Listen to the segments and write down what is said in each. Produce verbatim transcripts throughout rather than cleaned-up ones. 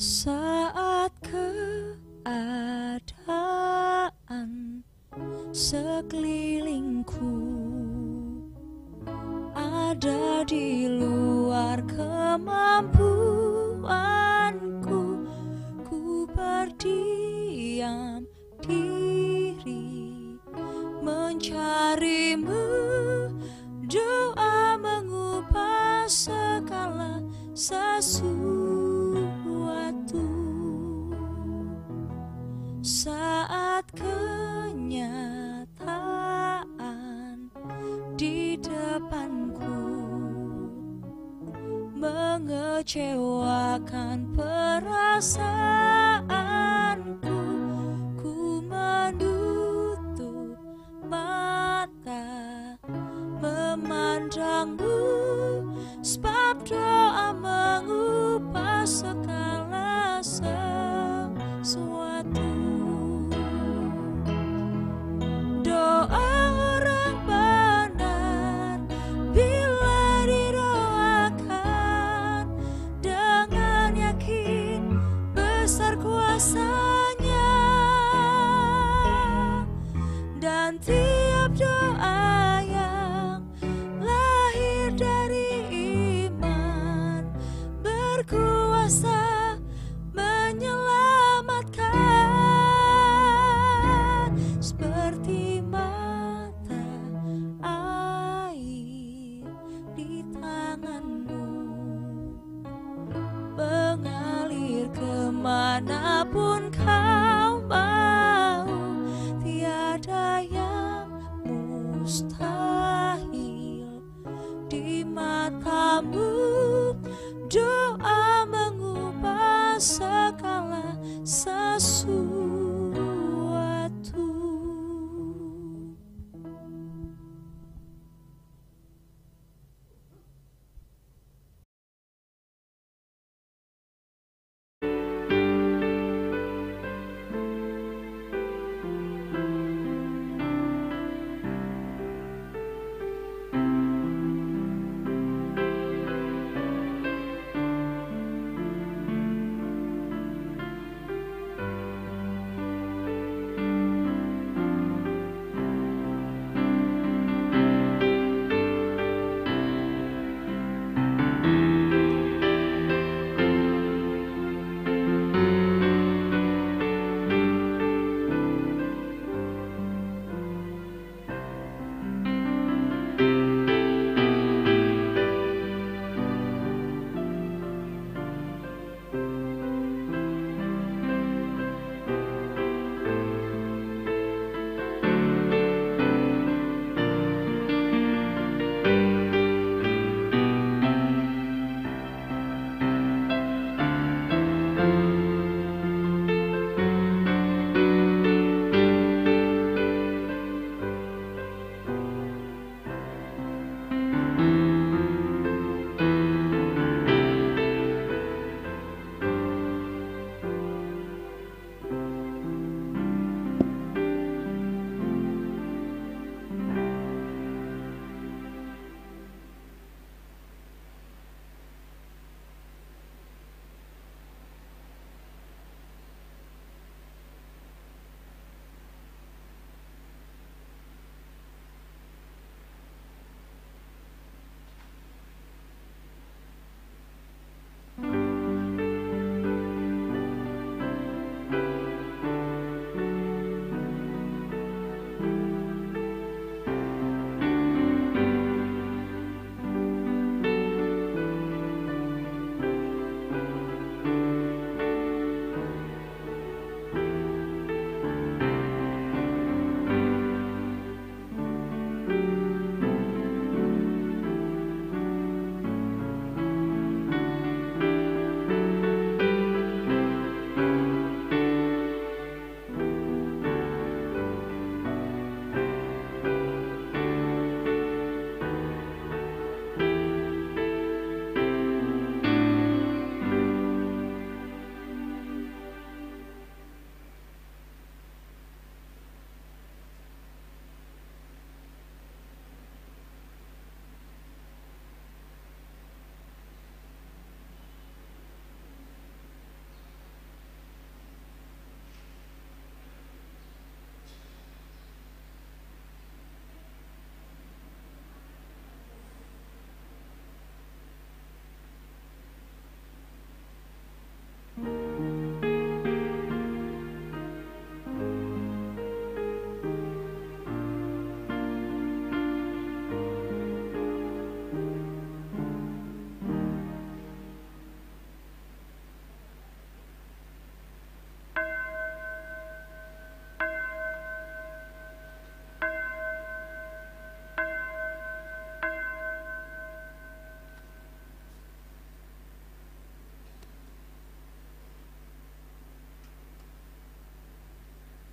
Saat keadaan sekelilingku ada di luar kemampuanku, ku berdiam diri mencari-Mu. Doa mengubah segala sesuatu. Saat kenyataan di depanku mengecewakan perasaanku, ku menutup mata memandang-Mu, sebab doa mengubah segala sesuatu. Doa orang benar bila didoakan dengan yakin besar kuasa-Nya, dan tiap doa yang lahir dari iman berkuasa menyelamatkan, seperti mata air di tangan-Mu mengalir ke mana pun Kau mau. Tiada yang mustahil di mata-Mu. Doa mengubah segala sesuatu.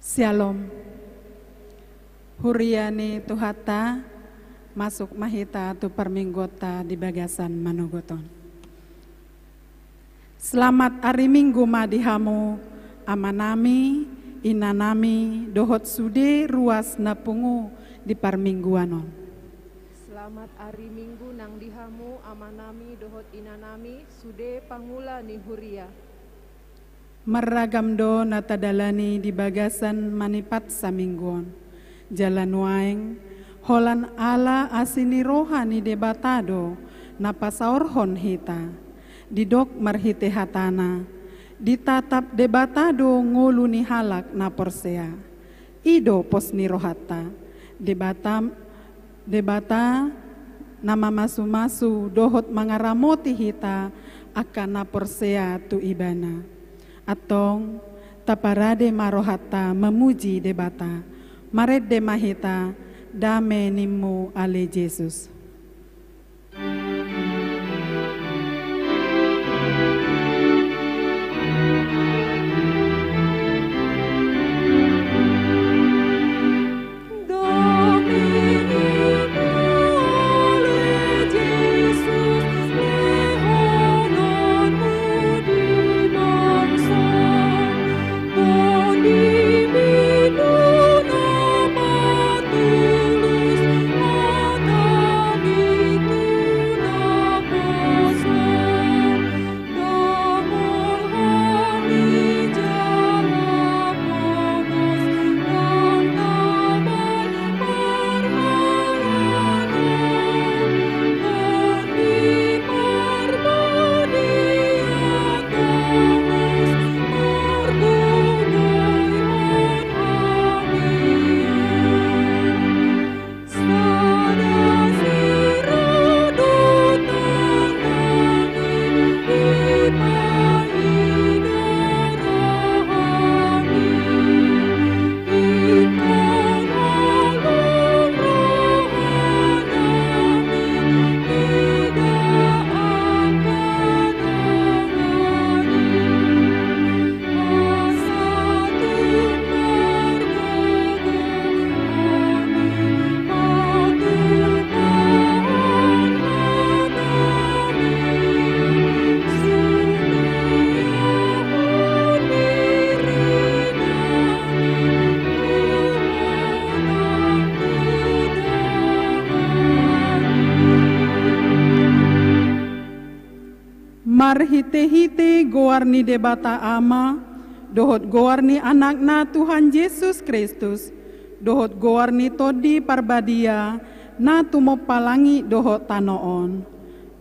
Syalom. Huria ni Tuhanta, masuk ma hita tu parmingguonta di bagasan manogot on. Selamat ari Minggu ma di hamu, amanami, inanami, dohot sude ruas na pungu di parmingguan on. Selamat ari Minggu nang di hamu, amanami, dohot inanami, sude pangula ni huria. Marragam do na tadalani di bagasan manipat saminggu on. Jala nuaeng, holan ala asi ni roha ni Debata do na pasaorhon hita. Didok marhite hatana, ditatap Debata do ngolu ni halak na porsea. I do pos ni rohanta. Debata, Debata na mamasumasu dohot mangaramoti hita angka na porsea tu Ibana. Antong, taparade ma rohanta mamuji Debata. Marende ma hita, dame nimmu ale Jesus. Marhitehite goar ni Debata Ama, dohot goar ni Anakna Tuhan Jesus Kristus, dohot goar ni Tondi Parbadia, na tumompa langit dohot tano on.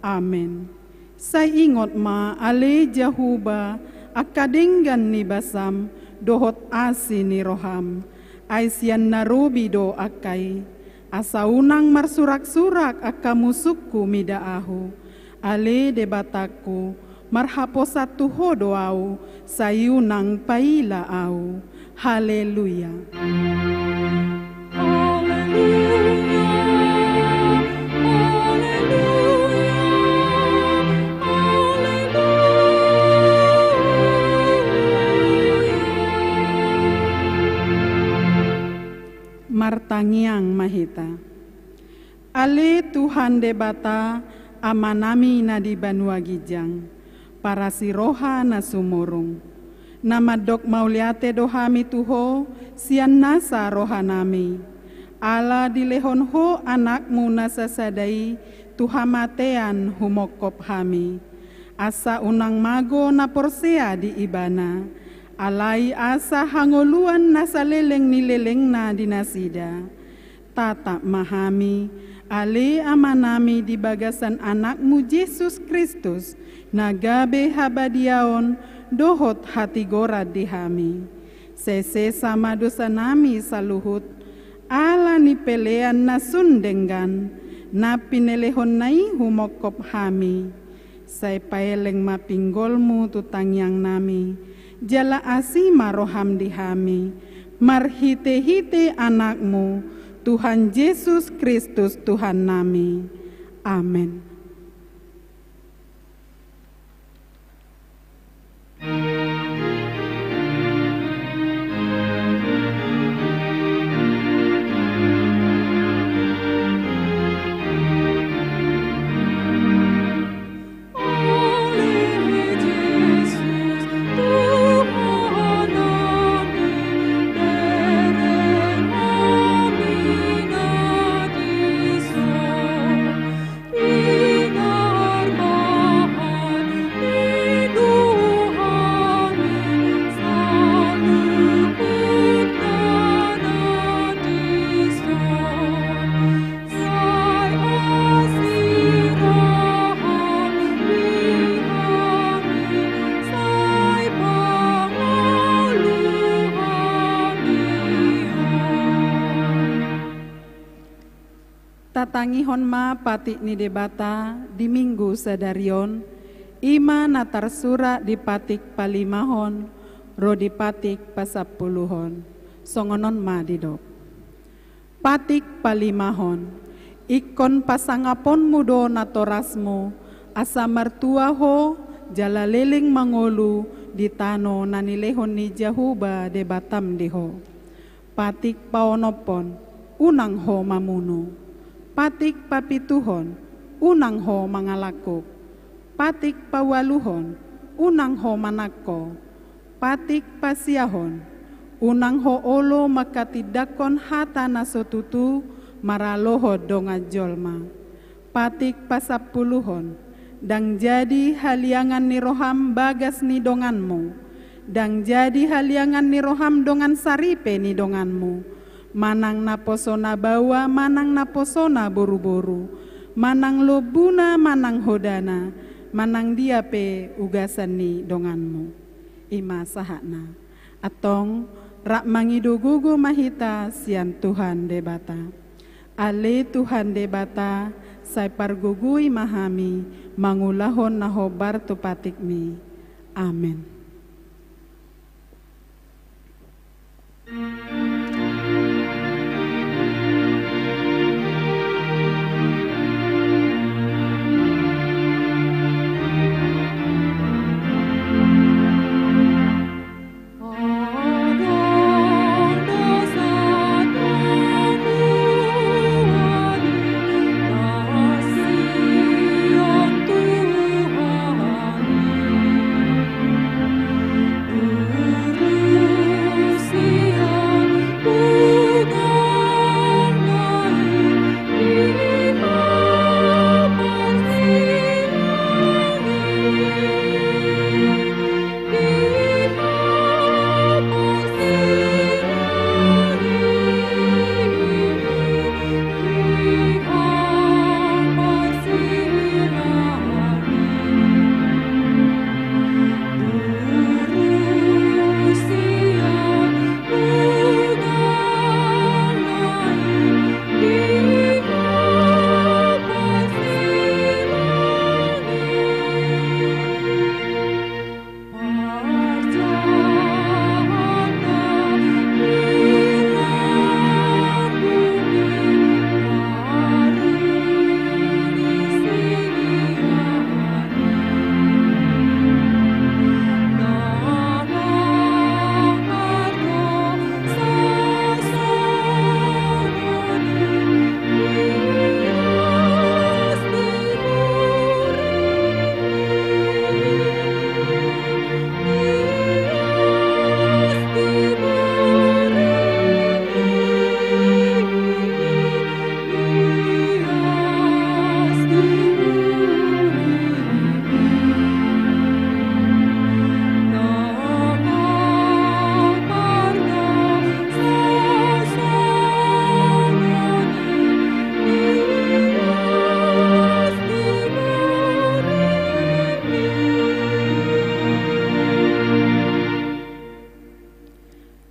Amen. Sai ingot ma ale Jahowa, angka denggan ni basam, dohot asi ni roham. Ai sian na robi do angka i. Asa unang marsuraksurak angka musungku mida ahu. Ale Debatangku, marhaposan tu Ho do ahu, sai unang paila ahu. Haleluya. Haleluya, haleluya, haleluya. Martangiang ma hita. Ale Tuhan Debata, Amanami na di banua ginjang, parasi roha na sumurung. Na mandok mauliate do hami tu Ho, sian nasa rohanami. Ala dilehon Ho Anakmu na sasada i, tu hamatean humongkop hami. Asa unang mago na porsea di Ibana. Alai asa hangoluan na saleleng ni lelengna di nasida. Tatap ma hami, ale Amanami di bagasan Anakmu Jesus Kristus, na gabe habadiaon dohot hatigoran di hami. Sesesa ma dosanami saluhut, ala ni pelean na sun denggan, na pinelehonNa i humongkop hami. Sai paeleng ma pinggolMu tu tangiangnami, jala asi ma rohaM di hami, marhitehite AnakMu, Tuhan Jesus Kristus Tuhannami. Amen. Tatangihon ma patik ni Debata di Minggu sadari on, i ma na tarsurat di patik palimahon ro di patik pasampuluhon. Songon on ma didok. Patik palimahon. Ingkon pasangaponmu do natorasmu, asa martua ho jala leleng mangolu di tano na nilehon ni Jahowa Debatam di ho. Patik paonomhon. Unang ho mamunu. Patik papituhon. Unang ho mangalangkup. Patik paualuhon. Unang ho manangko. Patik pasiahon. Unang ho olo manghatindanghon hata na so tutu maralohon dongan jolma. Patik pasampuluhon. Ndang jadi haliangan ni roham bagas ni donganmu. Ndang jadi haliangan ni roham dongan saripe ni donganmu. Manang naposona baoa, manang naposona boruboru, manang lombuna, manang hodana, manang dia pe ugasan ni donganmu. I ma sahatna. Antong, rap mangido gogo ma hita sian Tuhan Debata. Ale Tuhan Debata, sai pargogoi ma hami mangulahon na hombar tu patikmi. Amen.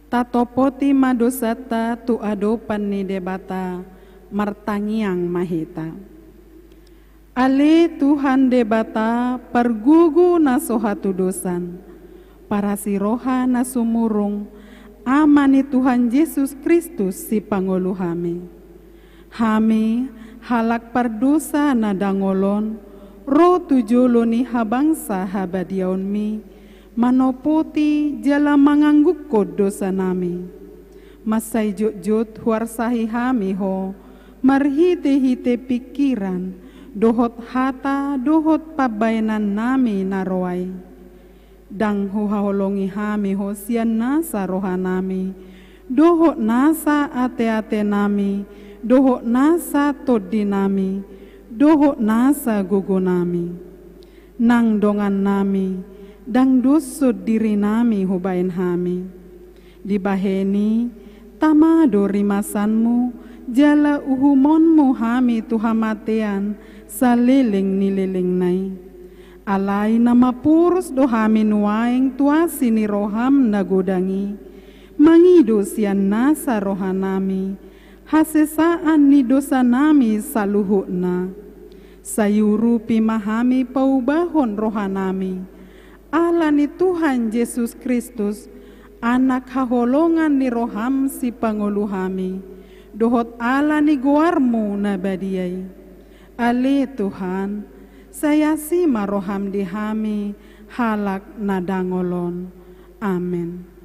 Tatopoti ma dosanta tu adopan ni Debata, martangiang ma hita. Ale Tuhan Debata, pargogo na so hatudosan, parasi roha na sumurung, Ama ni Tuhan Jesus Kristus, sipangolu hami. Hami, halak pardosa na dangol on, ro tu jolo ni habangsa habadiaonmi, manopoti jala manganggungkon dosanami. Mansai jotjot huarsahi hami ho, marhitehite pingkiran, dohot hata, dohot pambahenannami na roa i. Ndang huhaholongi hami ho sian nasa rohanami, dohot nasa ateatenami, dohot nasa tondinami, dohot nasa gogonami. Nang dongannami, ndang doshon dirinami hubahen hami. Dibahen i, tama do rimasanmu, jala uhumonmu hami tu hamatean, saleleng ni lelengna i. Alai na maporus do hami nuaeng tu asi ni roham na godang i, mangido sian nasa rohanami, Hasesaan ni dosanami saluhutna. Sai urupi ma hami paubahon rohanami, ala ni Tuhan Jesus Kristus, Anak haholongan ni roham sipangolu hami, dohot ala ni goarmu na badia i. Ale Tuhan, sai asi ma roham di hami halak na dangol on. Amen.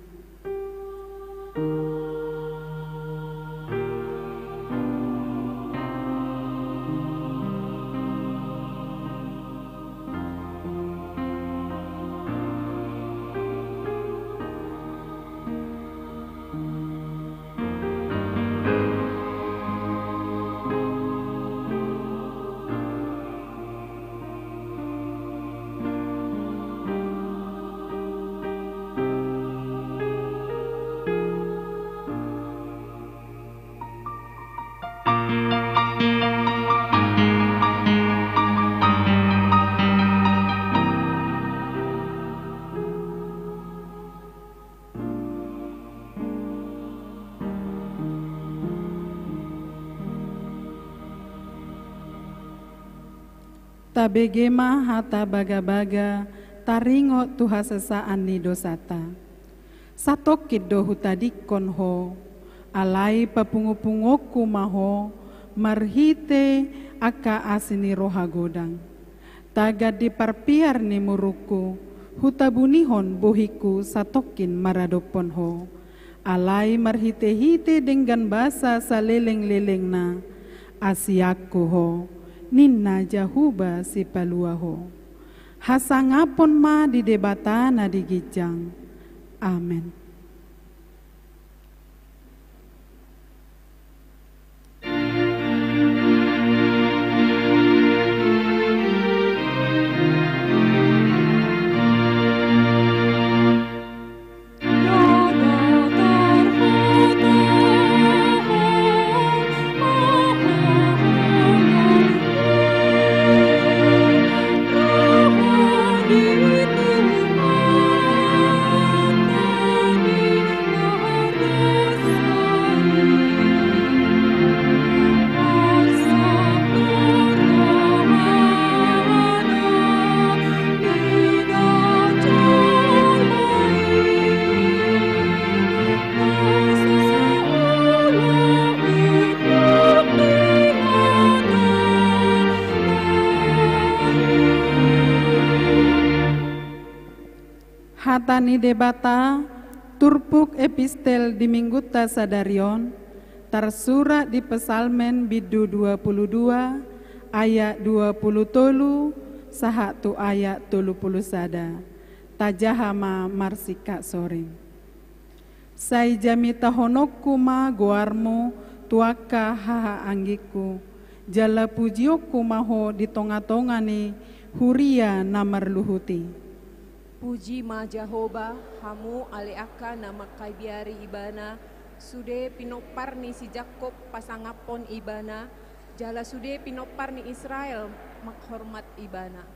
Tabege ma hata bagabaga taringot tu hasesaan ni dosanta. Satongkin do hutadingkon ho, alai papungupunguonku ma ho marhite angka asi ni roha godang. Tagan di parpiar ni murungku, hutabunihon bohingku satongkin maradophon ho. Alai marhitehite denggan basa salelenglelengna, asianku ho, ninna Jahowa Sipalua ho. Hasangapon ma di Debata na di ginjang. Amen. Hata ni Debata, turpuk epistel di Minggunta sadari on, tarsurat di Psalmen bindu dua pulu dua, ayat dua pulu tolu, sahat tu ayat tolu pulu sada. Tajaha ma marsingkat soring. Sai jamitahononku ma goarmu tu angka hahaanggingku, jala pujionku ma ho di tongatonga ni huria na marluhut i. Puji ma Jahowa, hamu ale angka na mangkabiari Ibana, sude pinompar ni si Jakkob pasangaphon Ibana, jala sude pinompar ni Israel manghormat Ibana.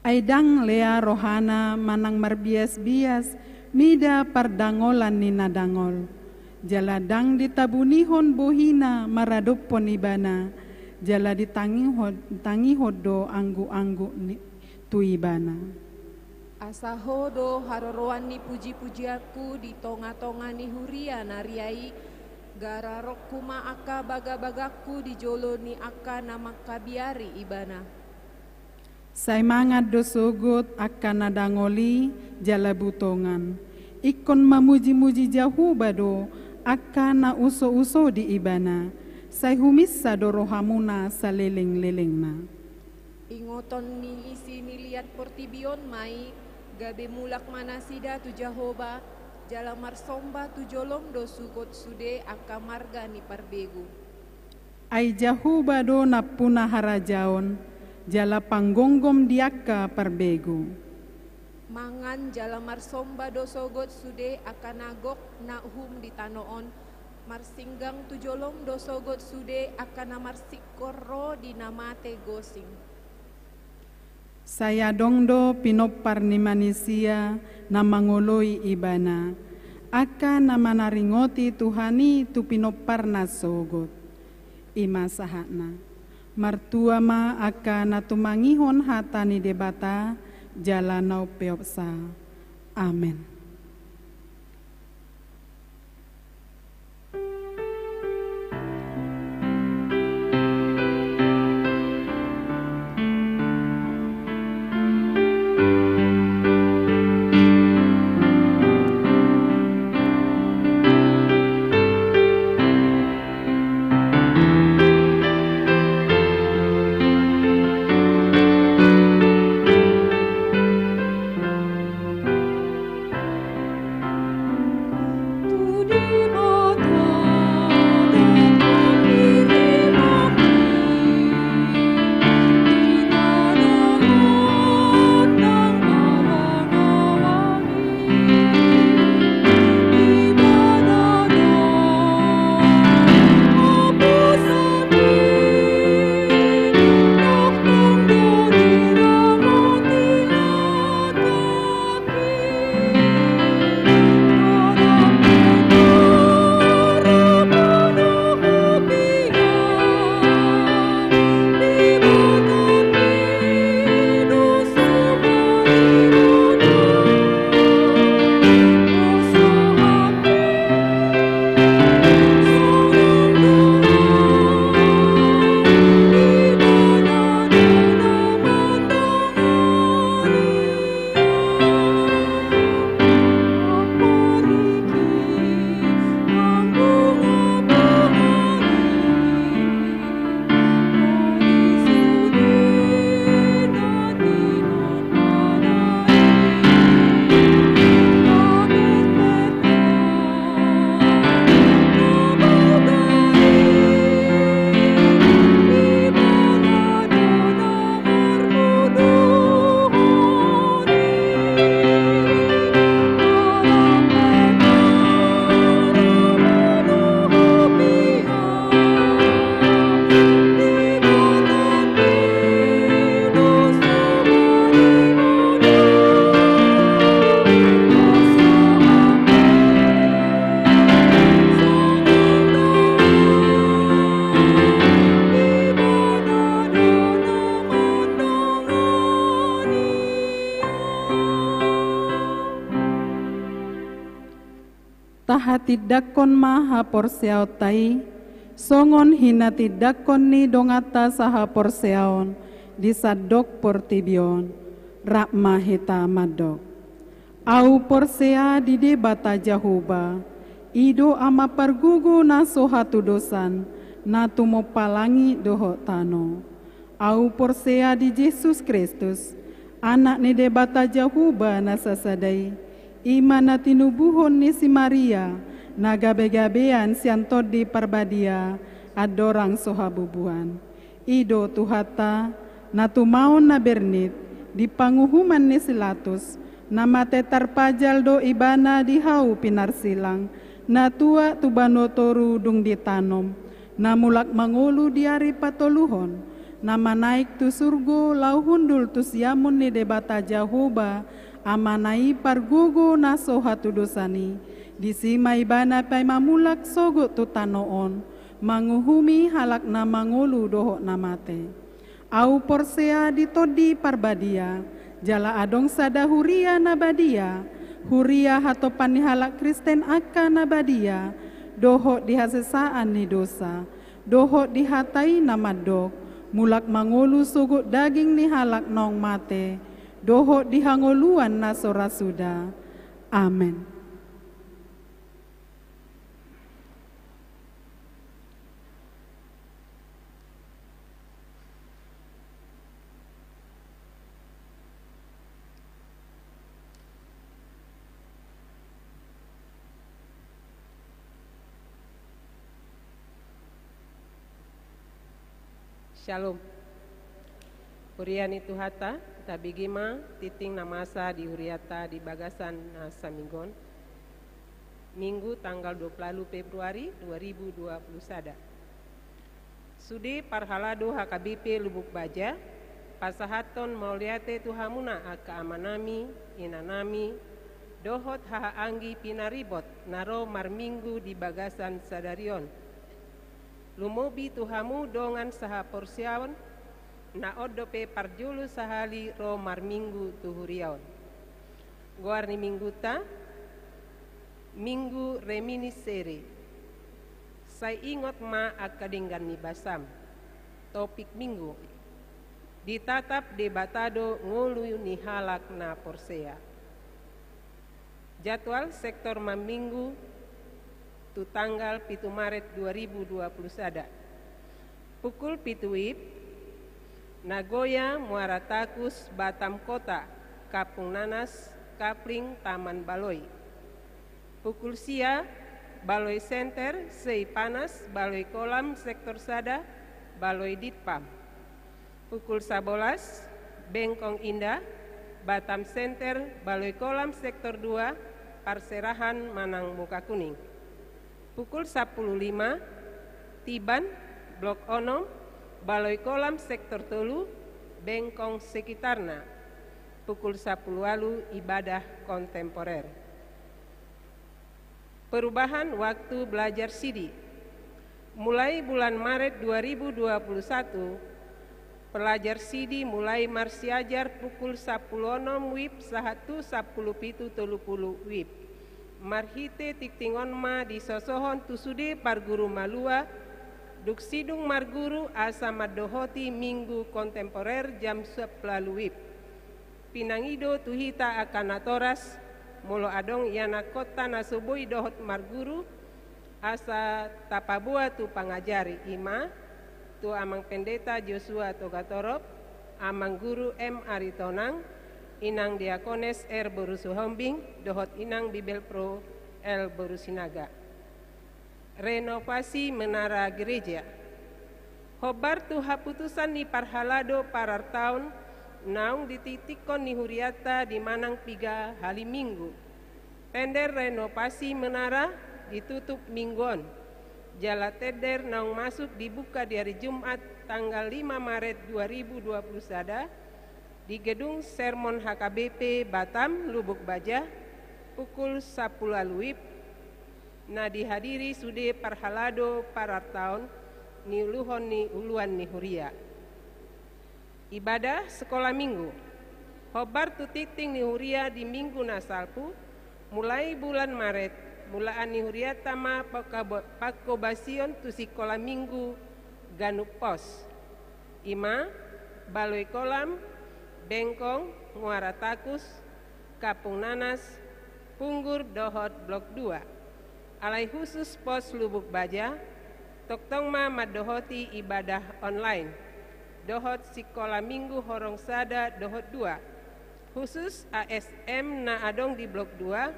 Ai ndang lea rohana manang marbiasbias mida pardangolan ni na dangol. Jala ndang ditabunihon bohina maradophon Ibana, jala ditangihon, ditangihon do anggukanggukkon tu Ibana. Asa ho do haroroan ni pujipujianku di tongatonga ni huria na ria i, gararokku ma angka bagabagangku di jolo ni angka na mangkabiari Ibana. Sai mangan do sogot angka na dangol i jala butongan. Ingkon mamujimuji Jahowa do angka na usouso di Ibana. Sai huminsa do rohamuna salelenglelengna. Ingoton ni isi ni liat portibi on ma i, gabe mulak ma nasida tu Jahowa, jala marsomba tu jolom do sogot sude angka marga ni parbegu. Ai Jahowa do nampuna harajaon, jala panggomgom di angka parbegu. Mangan jala marsomba do sogot sude angka na gok na uhum di tano on, marsinggang tu jolom do sogot sude angka na marsingkor ro di na mate gosing. Sai adong do pinompar ni manisia na mangoloi Ibana, Angka na manaringoti Tuhan i tu pinomparna sogot. I ma sahatna. Martua ma angka na tumangihon hata ni Debata jala na umpeopsa. Amen. Tahatindangkon ma haporseaonta i, songon hinatindangkon ni donganta sahaporseaon di sandok portibi on. Rap ma hita mandok. Ahu porsea di Debata Jahowa, i do Ama pargogo na so hatudosan, na tumompa langit dohot tano. Ahu porsea di Jesus Kristus, Anak ni Debata Jahowa na sasada i, i ma na tinubuhon ni si Maria, na gabegabean sian Tondi Parbadia, andorang so habubuhan. I do Tuhanta, na tumaon na bernit, di panguhuman ni si Latus, na mate tarpajal do ibana di hau pinarsilang, na tuat tu banua toru dung ditanom, na mulak mangolu di ari patoluhon, na manaek tu surgo laho hundul tu siamun ni Debata Jahowa, Amana i pargogo na so hatudosan i, disi ma ibana paima mulak sogot tu tano on, manguhumi halak na mangolu dohot na mate. Ahu porsea di Tondi Parbadia, jala adong sada huria na badia, huria hatopan ni halak Kristen angka na badia, dohot di hasesaan ni dosa, dohot di hata i na mandok, mulak mangolu sogot daging ni halak naung mate, dohot di hangoluan na so ra suda. Amen. Shalom. Huria ni Tuhanta, tabege ma tingting na masa di huriata di bagasan na saminggu on. Minggu tanggal dua puluh Februari dua ribu dua puluh sada. Sude parhalado H K B P Lubuk Baja, pasahathon mauliate tu hamuna angka amanami, inanami, Dohot hahaanggi pinaribot na ro marminggu di bagasan sadari on. Lumobi tu hamu dongan sahaporseaon, na on dope parjolo sahali ro marminggu tu huria on. Goar ni mingguta, Minggu Reminiscere. Sai ingot ma angka denggan ni basam. Topik minggu: Ditatap Debata do ngolu ni halak na porsea. Jadwal sektor maminggu tu tanggal pitu Maret dua ribu dua puluh sada. Pukul pitu wib, Nagoya, Muara Takus, Batam Kota, Kampung Nanas, Kapling, Taman Baloi. Pukul sia, Baloi Center, Seipanas, Baloi Kolam, Sektor sada, Baloi Ditpam. Pukul sabolas, Bengkong Indah, Batam Center, Baloi Kolam, Sektor dua, parserahan manang muka kuning. Pukul sampulu lima, Tiban, Blok onom, Baloi Kolam, Sektor tolu, Bengkong sekitarna. Pukul sampulu ualu, ibadah kontemporer. Perubahan waktu belajar sidi. Mulai bulan Maret dua ribu dua puluh satu, pelajar sidi mulai marsiajar pukul sampulu onom wib sahat tu sampulu pitu tolu pulu wib. Marhite tingting on ma disosohon tu sude parguru malua, dung sidung marguru asa mandohoti minggu kontemporer jam sampulu ualu wib. Pinangido tu hita angka natoras, molo adong ianakkonta na so boi dohot marguru, asa tapaboa tu pangajari, i ma tu Amang Pendeta Joshua Togatorop, Amang Guru M Aritonang, Inang Diakones R Boru Sihombing, dohot Inang Bibelvrouw L Boru Sinaga. Renovasi menara gereja. Hombar tu haputusan ni parhalado parartaon naung ditingtingkon ni hurianta di manang piga hali minggu. Tender renovasi menara ditutup minggu on. Jala tender naung masuk dibuka di hari Jumat tanggal lima Maret dua ribu dua puluh sada di gedung sermon H K B P Batam, Lubuk Baja, pukul sampulu ualu wib, na dihadiri sude parhalado parartaon niuluhon ni uluan ni huria. Ibadah sekolah minggu. Hombar tu tingting ni huria di minggu na salpu, mulai bulan Maret, mulaan ni hurianta ma pangkoba-, pangkobasion tu sikola minggu ganup pos. I ma, Baloi Kolam, Bengkong, Muara Takus, Kampung Nanas, Punggur dohot Blok dua. Alai khusus pos Lubuk Baja, tongtong ma mandohoti ibadah online dohot sikola minggu horong sada dohot dua. Khusus A S M na adong di Blok dua,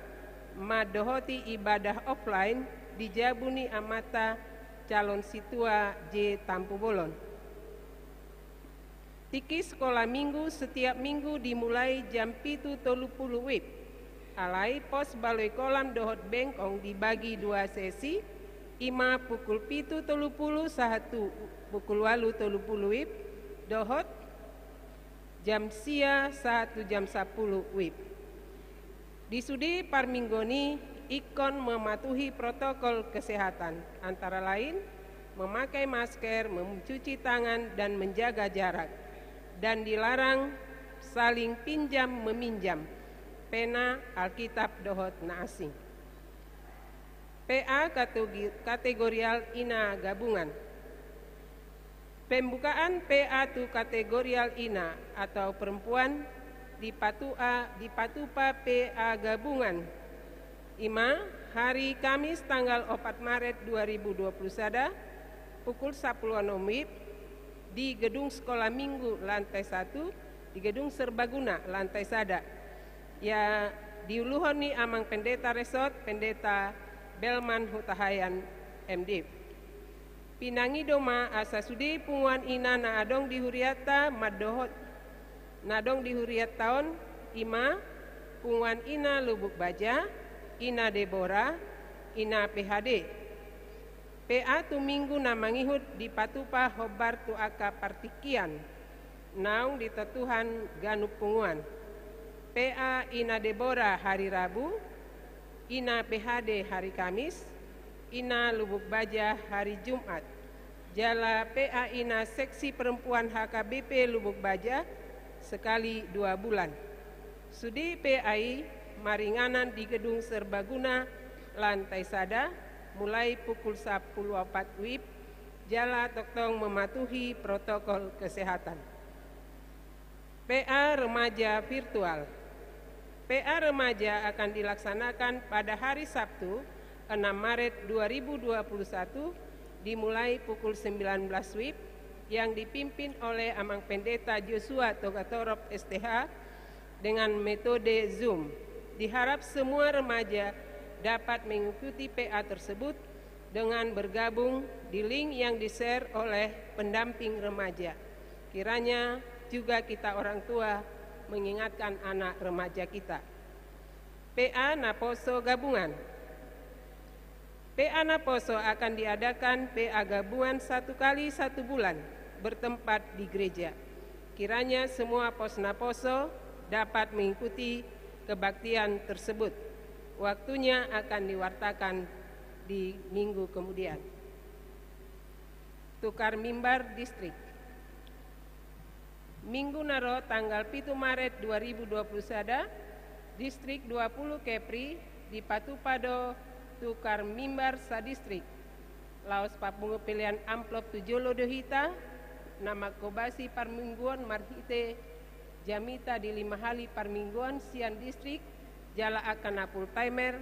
mandohoti ibadah offline di jabu ni amanta calon sintua J Tampubolon. Tingki sikola minggu setiap minggu dimulai jam pitu tolu pulu wib. Alai pos Baloi Kolam dohot Bengkong dibagi dua sesi, i ma pukul pitu tolu pulu sahat tu pukul ualu tolu pulu wib, dohot jam sia sahat tu jam sampulu wib. Di sude parmingguon i ingkon mematuhi protokol kesehatan, antara lain memakai masker, mencuci tangan, dan menjaga jarak. Dan dilarang saling pinjam meminjam pena, Alkitab dohot na asing. P A kategi-, kategorial ina gabungan. Pembukaan P A tu kategorial ina atau perempuan dipatu-, dipatupa P A gabungan. I ma, hari Kamis tanggal opat Maret dua ribu dua puluh sada, pukul sampulu onom wib, di gedung Sekolah Minggu lantai satu, di gedung serbaguna lantai sada. Ia diuluhon ni Amang Pendeta Resort, Pendeta Belman Hutahaean, M Div. Pinangido ma asa sude punguan ina na adong di hurianta mandohot, na adong di hurianta on, i ma, punguan ina Lubuk Baja, ina Debora, ina P H D. P A tu minggu na mangihut dipatupa hombar tu angka partingkian naung ditontuhon ganup punguan. P A Ina Debora hari Rabu, Ina P H D hari Kamis, Ina Lubuk Baja hari Jumat. Jala P A Ina Seksi Perempuan H K B P Lubuk Baja sekali dua bulan. Sude P A i maringanan di Gedung Serbaguna lantai sada, mulai pukul sapuluh opat wib, jala tongtong mematuhi protokol kesehatan. P A Remaja Virtual. P A Remaja akan dilaksanakan pada hari Sabtu, enam Maret dua ribu dua puluh satu, dimulai pukul sembilan belas wib, yang dipimpin oleh Amang Pendeta Joshua Togatorop, S T H, dengan metode Zoom. Diharap semua remaja dapat mengikuti P A tersebut dengan bergabung di link yang di-share oleh pendamping remaja. Kiranya juga kita orang tua mengingatkan anak remaja kita. P A Naposo Gabungan. P A Naposo akan diadakan P A gabungan satu kali satu bulan, bertempat di gereja. Kiranya semua pos Naposo dapat mengikuti kebaktian tersebut. Waktunya akan diwartakan di minggu kemudian. Tukar mimbar distrik. Minggu na ro tanggal pitu Maret dua ribu dua puluh sada, Distrik dua puluh Kepri dipatupa do tukar mimbar sadistrik. Laos papungu pelean amplop tu jolo do hita, na manghobasi parmingguon marhite jamita di lima hali parmingguon sian distrik, jala angka na full timer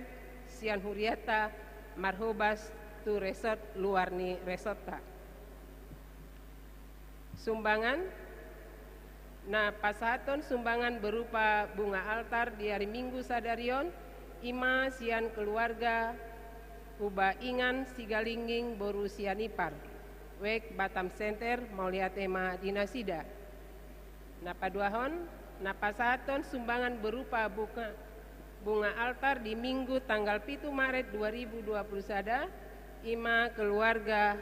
sian huriata marhobas tu resort luar ni resortta. Sumbangan. Na pasahathon sumbangan berupa bunga altar di ari Minggu sadari on, i ma sian keluarga Hubaingan Sigalingging boru Sianipar, Wijk Batam Center, mauliate ma di nasida. Na paduahon, na pasahathon sumbangan berupa bunga, bunga altar di Minggu tanggal pitu Maret dua ribu dua puluh sada, i ma keluarga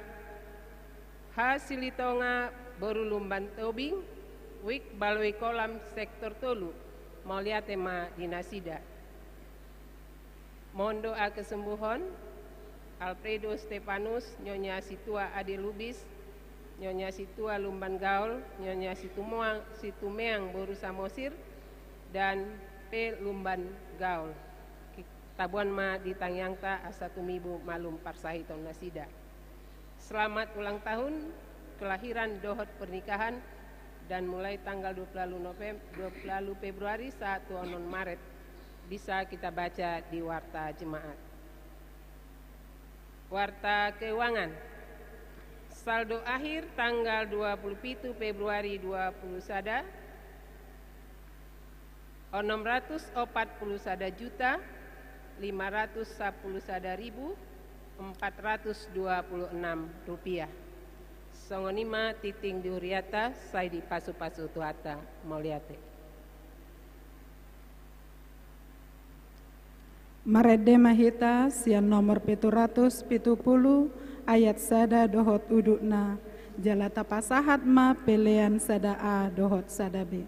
H Silitonga boru Lumban Tobing, Wijk Baloi Kolam sektor tolu, mauliate ma di nasida. Mohon doa kesembuhan, Alfredo Stefanus, Nyonya Situa Ade Lubis, Nyonya Situa Lumban Gaol, Nyonya Situmoang, Situmeang boru Samosir, dan P Lumban Gaol. Taboan ma di tangiangta asa tumibu malum parsahiton nasida. Selamat ulang tahun kelahiran dohot pernikahan, dan mulai tanggal dua puluh Novem-, dua puluh Februari sahat tu onom Maret, bisa kita baca di warta jemaat. Warta keuangan. Saldo akhir tanggal dua puluh pitu Februari dua puluh sada, onom ratus opat puluh sada juta, lima ratus sapuluh sada ribu, empat ratus dua puluh enam rupiah. Songon i ma tingting di huriata, sai dipasupasu Tuhanta, mauliate. Marende ma hita sian nomor pitu ratus pitu pulu ayat sada dohot udutna, jala tapasahat ma pelean sada A dohot sada B.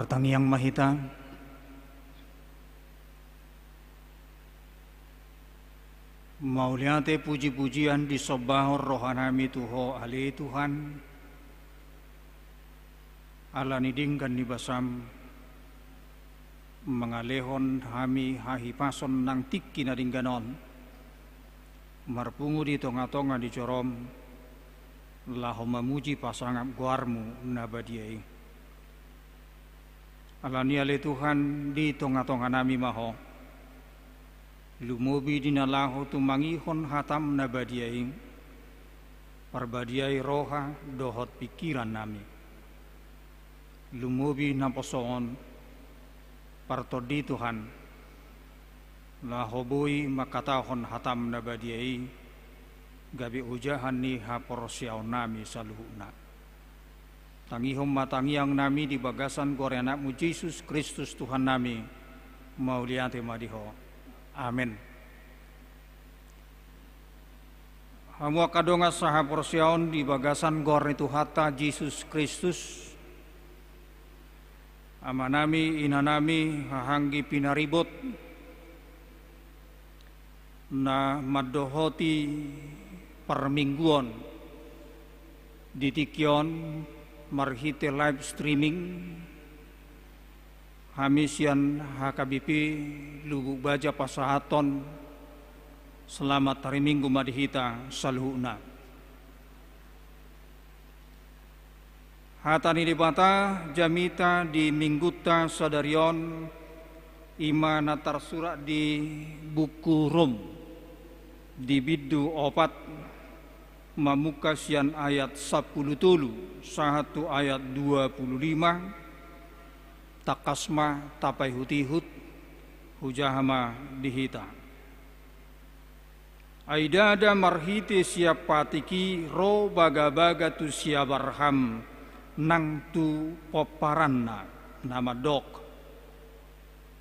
Martangiang ma hita. Mauliate puji-pujian disombahon rohanami tu Ho ale Tuhan, ala ni denggan ni basam, mangalehon hami hahipason nang tingki na denggan on, marpungu di tonga-tonga ni jorom, laho mamuji pasangap goarmu na badia i. Ala ni i ale Tuhan, di tonga-tonga nami ma Ho. Lumobi di na laho tumangihon hatam na badia i, parbadiai roha dohot pingkiran nami. Lumobi naposo on, partondi Tuhan, laho boi mangkatahon hatam na badia i, gabe ojahan ni haporseaon nami saluhutna. Tangihon ma tangiang nami di bagasan goar ni Anakmu Jesus Kristus Tuhan nami, mauliate ma di Ho. Amen. Hamu angka dongan sahaporseaon di bagasan goar ni Tuhanta Jesus Kristus, amanami, inanami, hahaanggi pinaribot, na mandohoti parmingguon di tingki on marhite live streaming, hami sian H K B P Lubuk Baja pasahathon selamat hari Minggu ma di hita saluhutna. Hata ni Debata jamita di Minggunta sadari on, i ma na tarsurat di buku Rom, di bindu opat, mamungka sian ayat sampulu tolu sahat tu ayat dua pulu lima, tangkas ma tapaihut-ihut, hujaha ma di hita. Ai ndada marhite sian patik i ro bagabaga tu si Abraham nang tu pomparanna, na mandok: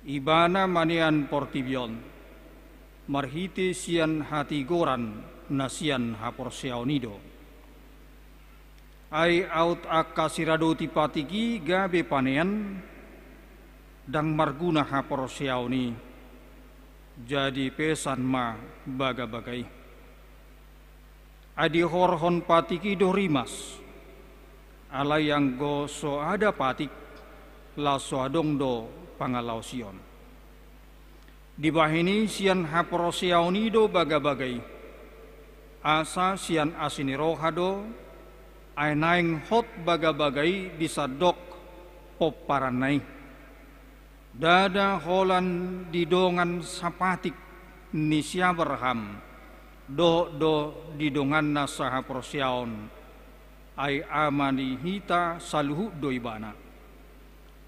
Ibana manean portibi on, marhite sian hatigoran na sian haporseaon i do. Ai aut angka siradoti patik i gabe panean, ndang marguna haporseaon i, jadi pesan ma bagabaga i. Ai dihorhon patik i do rimas, alai anggo so ada patik, laos so adong do pangalaosion. Dibahen i sian haporseaon i do bagabaga i, asa sian asi ni roha do, ai naeng hot bagabaga i di sandok pomparanna i. Ndada holan di dongan sapatik ni si Abraham, dohot do di donganna sahaporseaon, ai ama ni hita saluhut do ibana.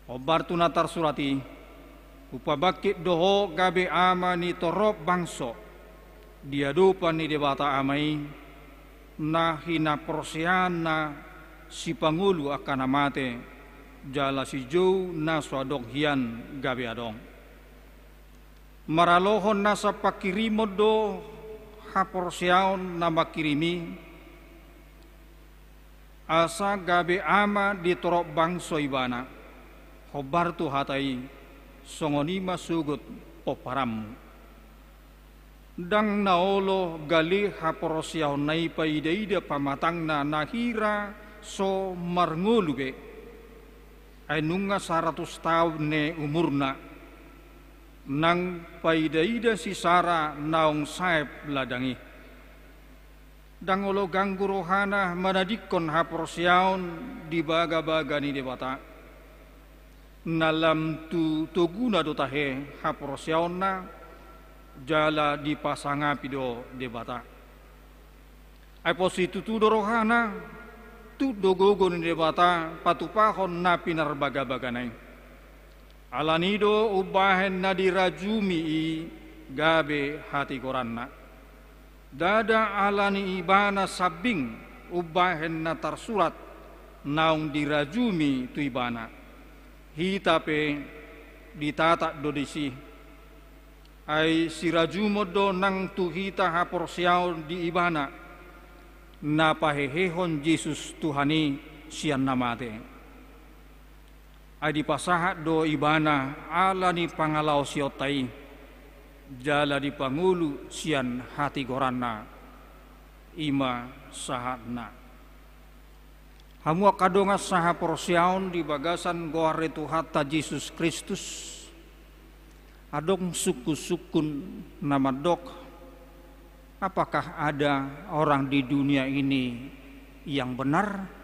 Hombar tu na tarsurat i: Hupabangkit do ho gabe ama ni torop bangso, di adopan ni Debata Ama i, na hinaporseaanna sipangolu angka na mate, jala sijou na so adong hian gabe adong. Maralohon nasa pangkirimon do haporseaon na mangkirim i, asa gabe ama di torop bangso ibana. Hombar tu hata i, songon i ma sogot pomparanmu. Ndang na olo gale haporseaonna i paida-ida pamatangna na hira so marngolu be. Ai nunga saratus taon ne umurna, nang paida-ida si Sara naung saep ladang i. Ndang olo ganggu rohana manadingkon haporseaon di bagabaga ni Debata. Na lam tu toguna do tahe haporseaonna, jala dipasangapi do Debata. Ai pos situtu do rohana, tuk do gogo ni Debata patupahon na pinarbagabagana i. Ala ni i do umbahen na dirajumi i gabe hatigoranna. Ndada ala ni ibana sambing umbahen na tarsurat naung dirajumi tu ibana. Hita pe ditatap do disi. Ai sirajumon do nang tu hita haporseaon di ibana, na pahehehon Jesus Tuhan i sian na mate. Ai dipasahat do ibana ala ni pangalaosionta i, jala dipangolu sian hatigoranna. I ma sahatna. Hamu angka dongan sahaporseaon di bagasan goar ni Tuhanta Jesus Kristus, adong sungkun-sungkun na mandok, apakah ada orang di dunia ini yang benar?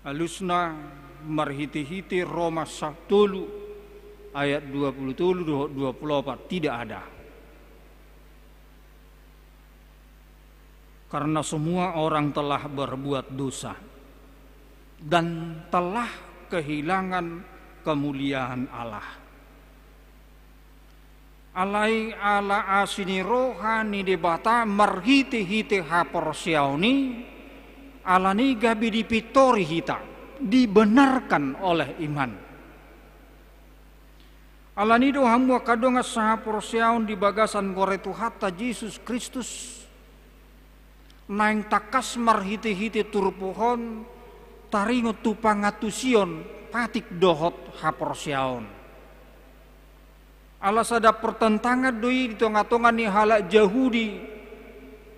Alusna marhite-hite Roma sa-, tolu ayat dua puluh tolu dohot dua puluh opat, tidak ada. Karena semua orang telah berbuat dosa dan telah kehilangan kemuliaan Allah. Alai ala asi ni roha ni Debata marhite-hite haporseaon i, ala ni i gabe dipintori hita, dibenarkan oleh iman. Ala ni i do hamu angka dongan sahaporseaon di bagasan goar ni Tuhanta Jesus Kristus, naeng tangkas marhite-hite turpuk on taringot tu pangantusion patik dohot haporseaon. Ala sada pertentangan do i di tonga-tonga ni halak Jahudi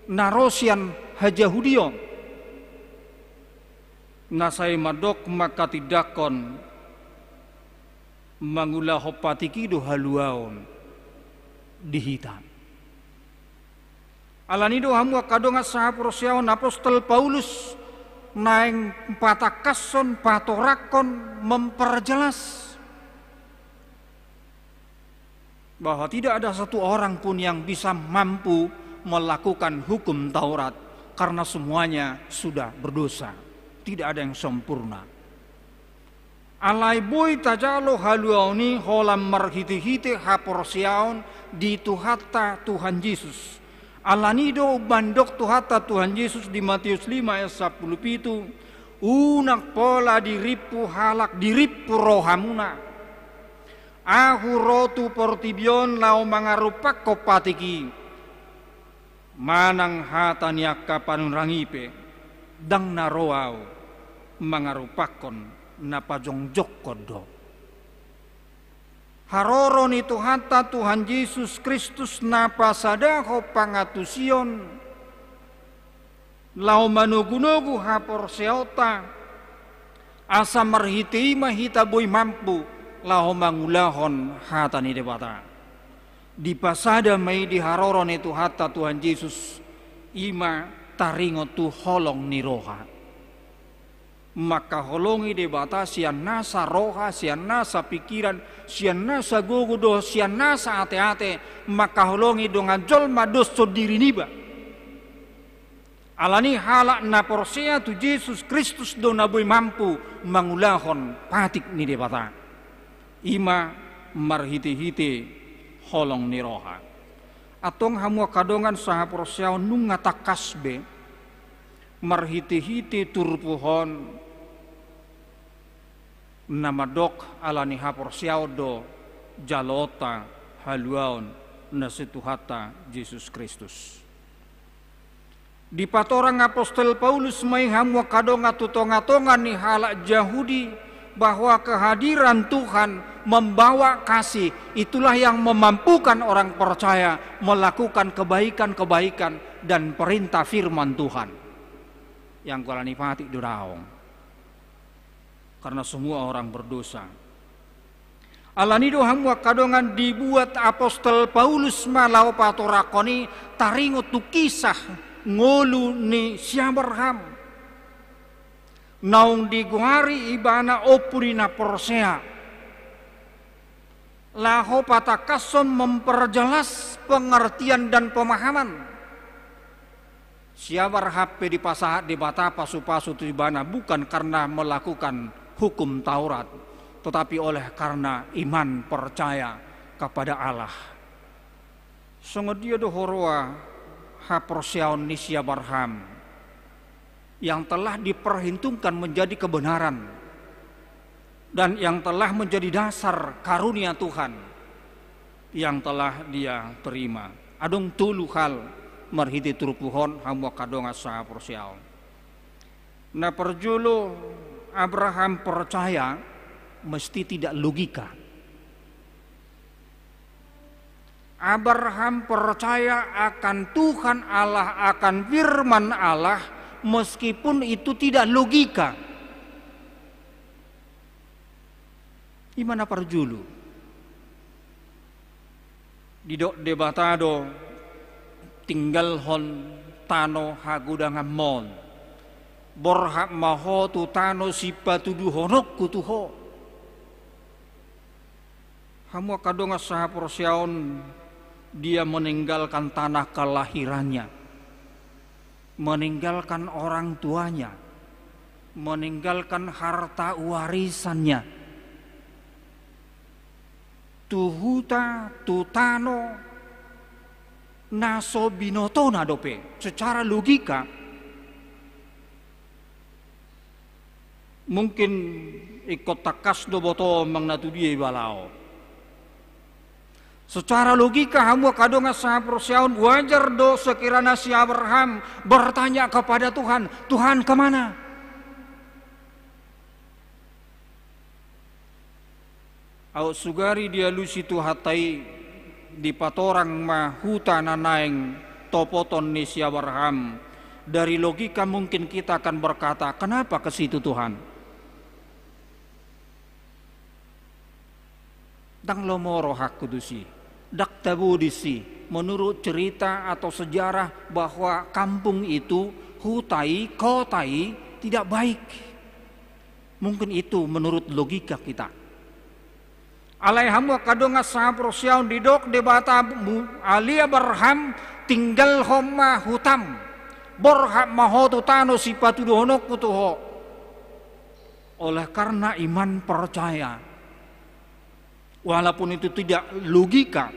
na ro sian hajahudion, na sai mandok mangkatindangkon mangulahon patik i do haluaon di hita. Ala ni i do hamu angka dongan sahaporseaon, apostel Paulus naeng patangkashon, patorangkon, memperjelas bahwa tidak ada satu orang pun yang bisa mampu melakukan hukum Taurat, karena semuanya sudah berdosa. Tidak ada yang sempurna. Alai boi tajalo haluaon i holan marhite-hite haporseaon di Tuhanta Tuhan Jesus. Ala ni i do mandok Tuhanta Tuhan Jesus di Matius lima ayat sampulu pitu, unang pola dirimpu halak, dirimpu rohamuna. Ahu ro tu portibi on laho mangarupakkon patik i. Manang hata ni angka panurirang i pe, ndang na ro ahu mangarupakkon, na pajongjongkon do. Haroro ni Tuhanta Tuhan Jesus Kristus na pasadahon pangantusion laho manogu-nogu haporseaonta, asa marhite i ma hita boi mampu laho mangulahon hata ni Debata. Dipasada ma i di haroro ni Tuhanta Tuhan Jesus, i ma taringot tu holong ni roha. Mangkaholongi Debata sian nasa roha, sian nasa pingkiran, sian nasa gogo dohot sian nasa ate-ate, mangkaholongi dongan jolma doshon diri niba. Ala ni i halak na porsea tu Jesus Kristus do na boi mampu mangulahon patik ni Debata. I ma marhite-hite holong ni roha. Antong hamu angka dongan sahaporseaon, nunga tangkas be marhite-hite turpuk on na mandok ala ni haporseaon do jaloonta haluaon na sian Tuhanta Jesus Kristus. Dipatorang apostel Paulus ma i hamu angka dongan tu tonga-tonga ni halak Jahudi, bahwa kehadiran Tuhan membawa kasih, itulah yang memampukan orang percaya melakukan kebaikan-kebaikan dan perintah firman Tuhan. Yang goalan i patik do daong. Karena semua orang berdosa. Ala ni i do hamu angka dongan, dibuat apostel Paulus ma laho patorangkon i taringot tu kisah ngolu ni si Abraham. Naung digoari ibana ompu ni na porsea. Laho patangkashon, memperjelas pengertian dan pemahaman. Si Abraham pe dipasahat Debata pasu-pasu tu ibana bukan karena melakukan hukum Taurat, tetapi oleh karena iman percaya kepada Allah. Songon dia do huroha haporseaon ni si Abraham yang telah diperhitungkan menjadi kebenaran dan yang telah menjadi dasar karunia Tuhan yang telah dia terima. Adong tolu hal marhite turpuk on, hamu angka dongan sahaporseaon. Na parjolo, Abraham percaya mesti tidak logika. Abraham percaya akan Tuhan Allah, akan firman Allah, meskipun itu tidak logika. I ma na parjolo. Didok Debata do, tinggalhon tano hagodanganmon. Borhat ma ho tu tano sipatuduhononku tu ho. Hamu angka dongan sahaporseaon, dia meninggalkan tanah kelahirannya, meninggalkan orang tuanya, meninggalkan harta warisannya. Tu huta, tu tano, na so binotona dope. Secara logika, mungkin ingkon tangkas do boto manang na tu dia iba laho. Secara logika, hamu angka dongan sahaporseaon, wajar do sekiranya si Abraham bertanya kepada Tuhan, "Tuhan, kemana?" Aut sugari dialusi Tuhanta i, dipatorang ma huta na naeng topoton ni si Abraham. Dari logika mungkin kita akan berkata, "Kenapa ke situ, Tuhan?" Ndang lomo rohangku tusi. Ndang tabo disi. Menurut cerita atau sejarah bahwa kampung itu, huta i, kota i, tidak baik. Mungkin itu menurut logika kita. Alai hamu angka dongan sahaporseaon, didok Debata, "Abraham, tinggalhon ma hutam. Borhat ma ho tu tano sipatuduhononku tu ho." Oleh karena iman percaya, walaupun itu tidak logika,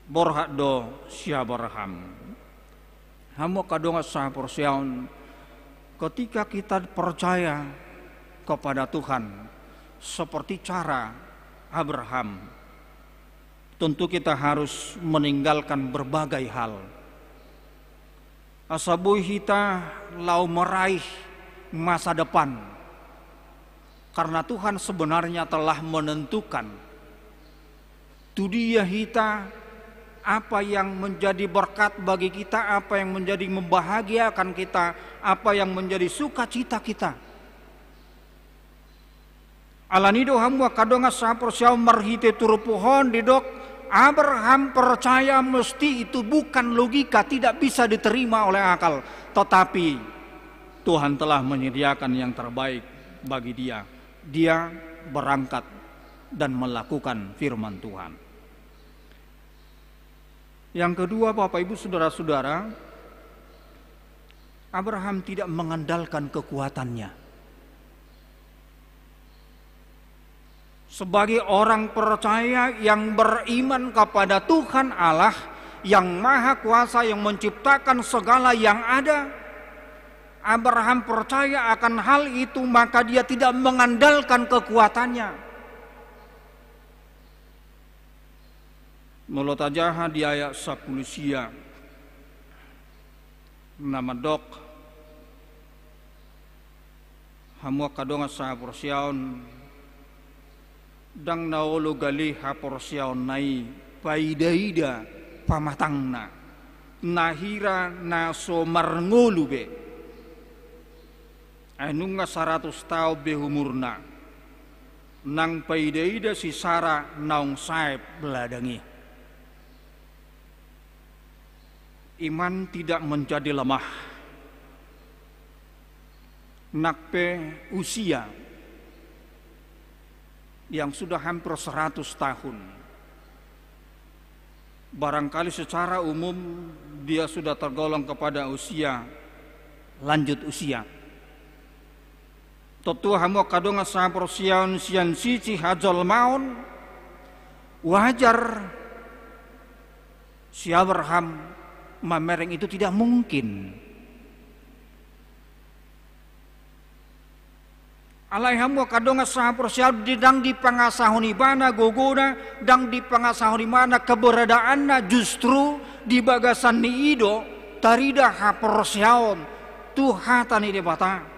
borhat do si Abraham. Hamu angka dongan sahaporseaon, ketika kita percaya kepada Tuhan seperti cara Abraham, tentu kita harus meninggalkan berbagai hal. Asa boi hita laho meraih masa depan. Karena Tuhan sebenarnya telah menentukan tu dia hita, apa yang menjadi berkat bagi kita, apa yang menjadi membahagiakan kita, apa yang menjadi sukacita kita. Alani do hamu angka dongan sahaporseaon, marhite turpuk on didok, Abraham percaya mesti itu bukan logika, tidak bisa diterima oleh akal. Tetapi Tuhan telah menyediakan yang terbaik bagi dia. Dia berangkat dan melakukan firman Tuhan. Yang kedua, Bapak, Ibu, saudara-saudara, Abraham tidak mengandalkan kekuatannya. Sebagai orang percaya yang beriman kepada Tuhan Allah yang Maha Kuasa, yang menciptakan segala yang ada, Abraham percaya akan hal itu, maka dia tidak mengandalkan kekuatannya. Molo tajaha di ayat sampulu sia, na mandok, hamu angka dongan sahaporseaon, ndang na olo gale haporseaonna i paida-ida pamatangna, na hira na so marngolu be. Ai nunga saratus taon be umurna, nang paida-ida si Sara naung saep ladang i. Iman tidak menjadi lemah. Nang pe usia yang sudah hampir seratus tahun, barangkali secara umum dia sudah tergolong kepada usia lanjut usia. Tontu hamu angka dongan sahaporseaon, sian sisi hajolmaon, wajar si Abraham mamereng itu tidak mungkin. Alai hamu angka dongan sahaporseaon, di, ndang dipangasahon ibana gogona, ndang dipangasahon ibana keberadaanna, justru di bagasan ni i do tarida haporseaon tu hata ni Debata.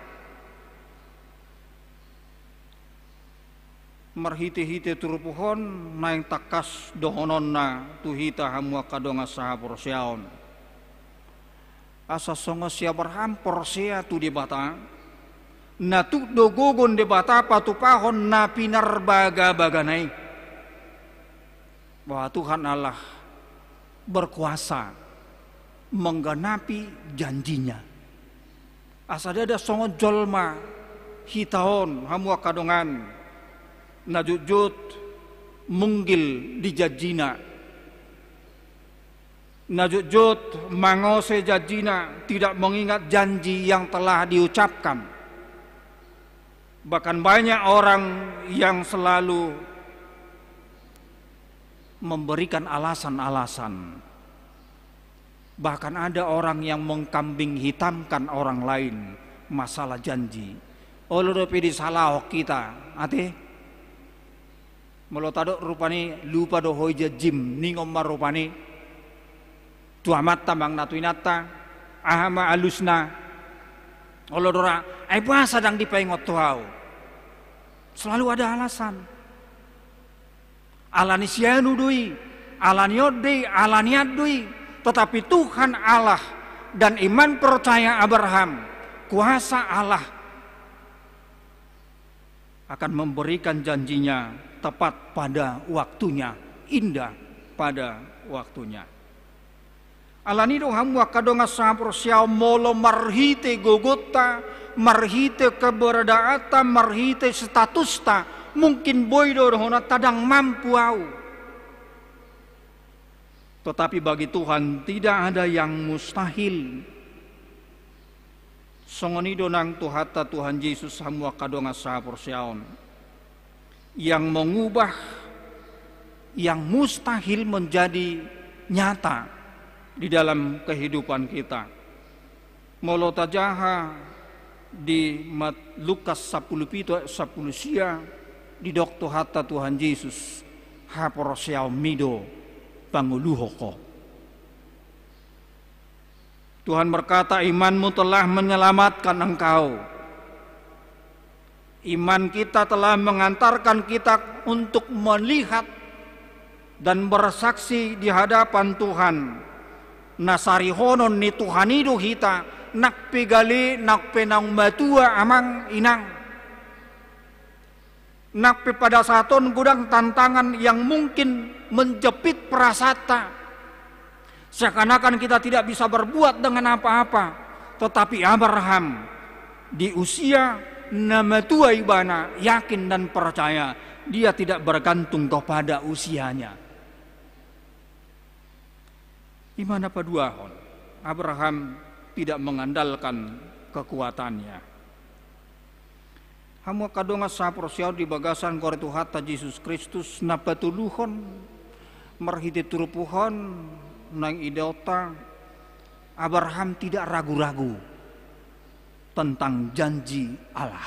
Marhite-hite turpuk on naeng tangkas dohononna tu hita hamu angka dongan sahaporseaon. Asa songon si Abraham porsea tu Debata, na tuk do gogo ni Debata patupahon na pinarbagabagana i. Bahwa Tuhan Allah berkuasa menggenapi janjinya. Asa ndada songon jolma hita on hamu angka dongan, na jotjot munggil di janjina. Na jotjot mangose janjina, tidak mengingat janji yang telah diucapkan. Bahkan banyak orang yang selalu memberikan alasan-alasan. Bahkan ada orang yang mengkambing hitamkan orang lain masalah janji. Olo dope disalahon hita, ate? Molo tadok rupani lupa do ho i janjim, ningon ma rupani tu amanta manang tu inanta, aha ma alusna? Olo do ra, ai boasa ndang dipaingot tu ahu? Selalu ada alasan. Ala ni si anu do i, ala ni on do i, ala ni an do i. Tetapi Tuhan Allah dan iman percaya Abraham, kuasa Allah akan memberikan janjinya tepat pada waktunya, indah pada waktunya. Ala ni do hamu angka dongan sahaporseaon, molo marhite gogonta, marhite keberadaanta, marhite statusta, mungkin boi do dohononta ndang mampu ahu. Tetapi bagi Tuhan tidak ada yang mustahil. Songon i do nang Tuhanta Tuhan Jesus hamu angka dongan sahaporseaon, yang mengubah yang mustahil menjadi nyata di dalam kehidupan kita. Molo tajaha di Mat-, Lukas sampulu pitu ayat sampulu sia, didok Tuhanta Tuhan Jesus, haporseaonmi do pangoluhon ho. Tuhan berkata, imanmu telah menyelamatkan engkau. Iman kita telah mengantarkan kita untuk melihat dan bersaksi di hadapan Tuhan. Na sarihonon ni Tuhan i do hita, nang pe gale, nang pe naung matua amang inang. Nang pe pada saat on godang tantangan yang mungkin menjepit perasaanta. Seakan-akan kita tidak bisa berbuat dengan apa-apa. Tetapi Abraham di usia na matua ibana yakin dan percaya dia tidak bergantung kepada usianya. I ma na paduahon, Abraham tidak mengandalkan kekuatannya. Hamu angka dongan sahaporseaon di bagasan goar ni Tuhanta Jesus Kristus, na patoluhon, marhite turpuk on naeng idaonta, Abraham tidak ragu-ragu tentang janji Allah.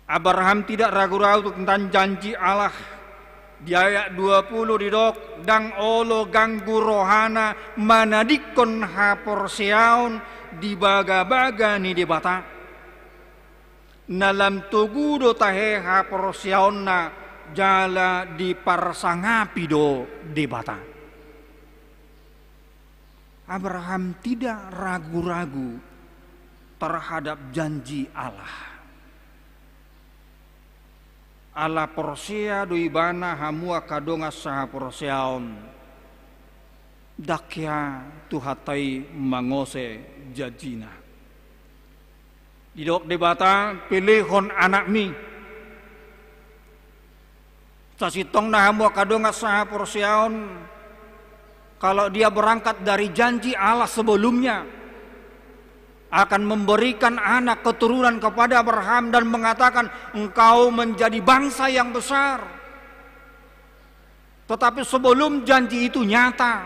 Abraham tidak ragu-ragu tentang janji Allah. Di ayat dua puluh didok, ndang olo ganggu rohana manadingkon haporseaon di bagabaga ni Debata. Na lam togu do tahe haporseaonna jala diparsangapi do Debata. Abraham tidak ragu-ragu terhadap janji Allah. Ala porsea do ibana hamu angka dongan sahaporseaon, ndang hea Tuhanta i mangose janjina. Didok Debata, pelehon anakmi. Sasintongna hamu angka dongan sahaporseaon, kalau dia berangkat dari janji Allah sebelumnya, akan memberikan anak keturunan kepada Abraham dan mengatakan, engkau menjadi bangsa yang besar. Tetapi sebelum janji itu nyata,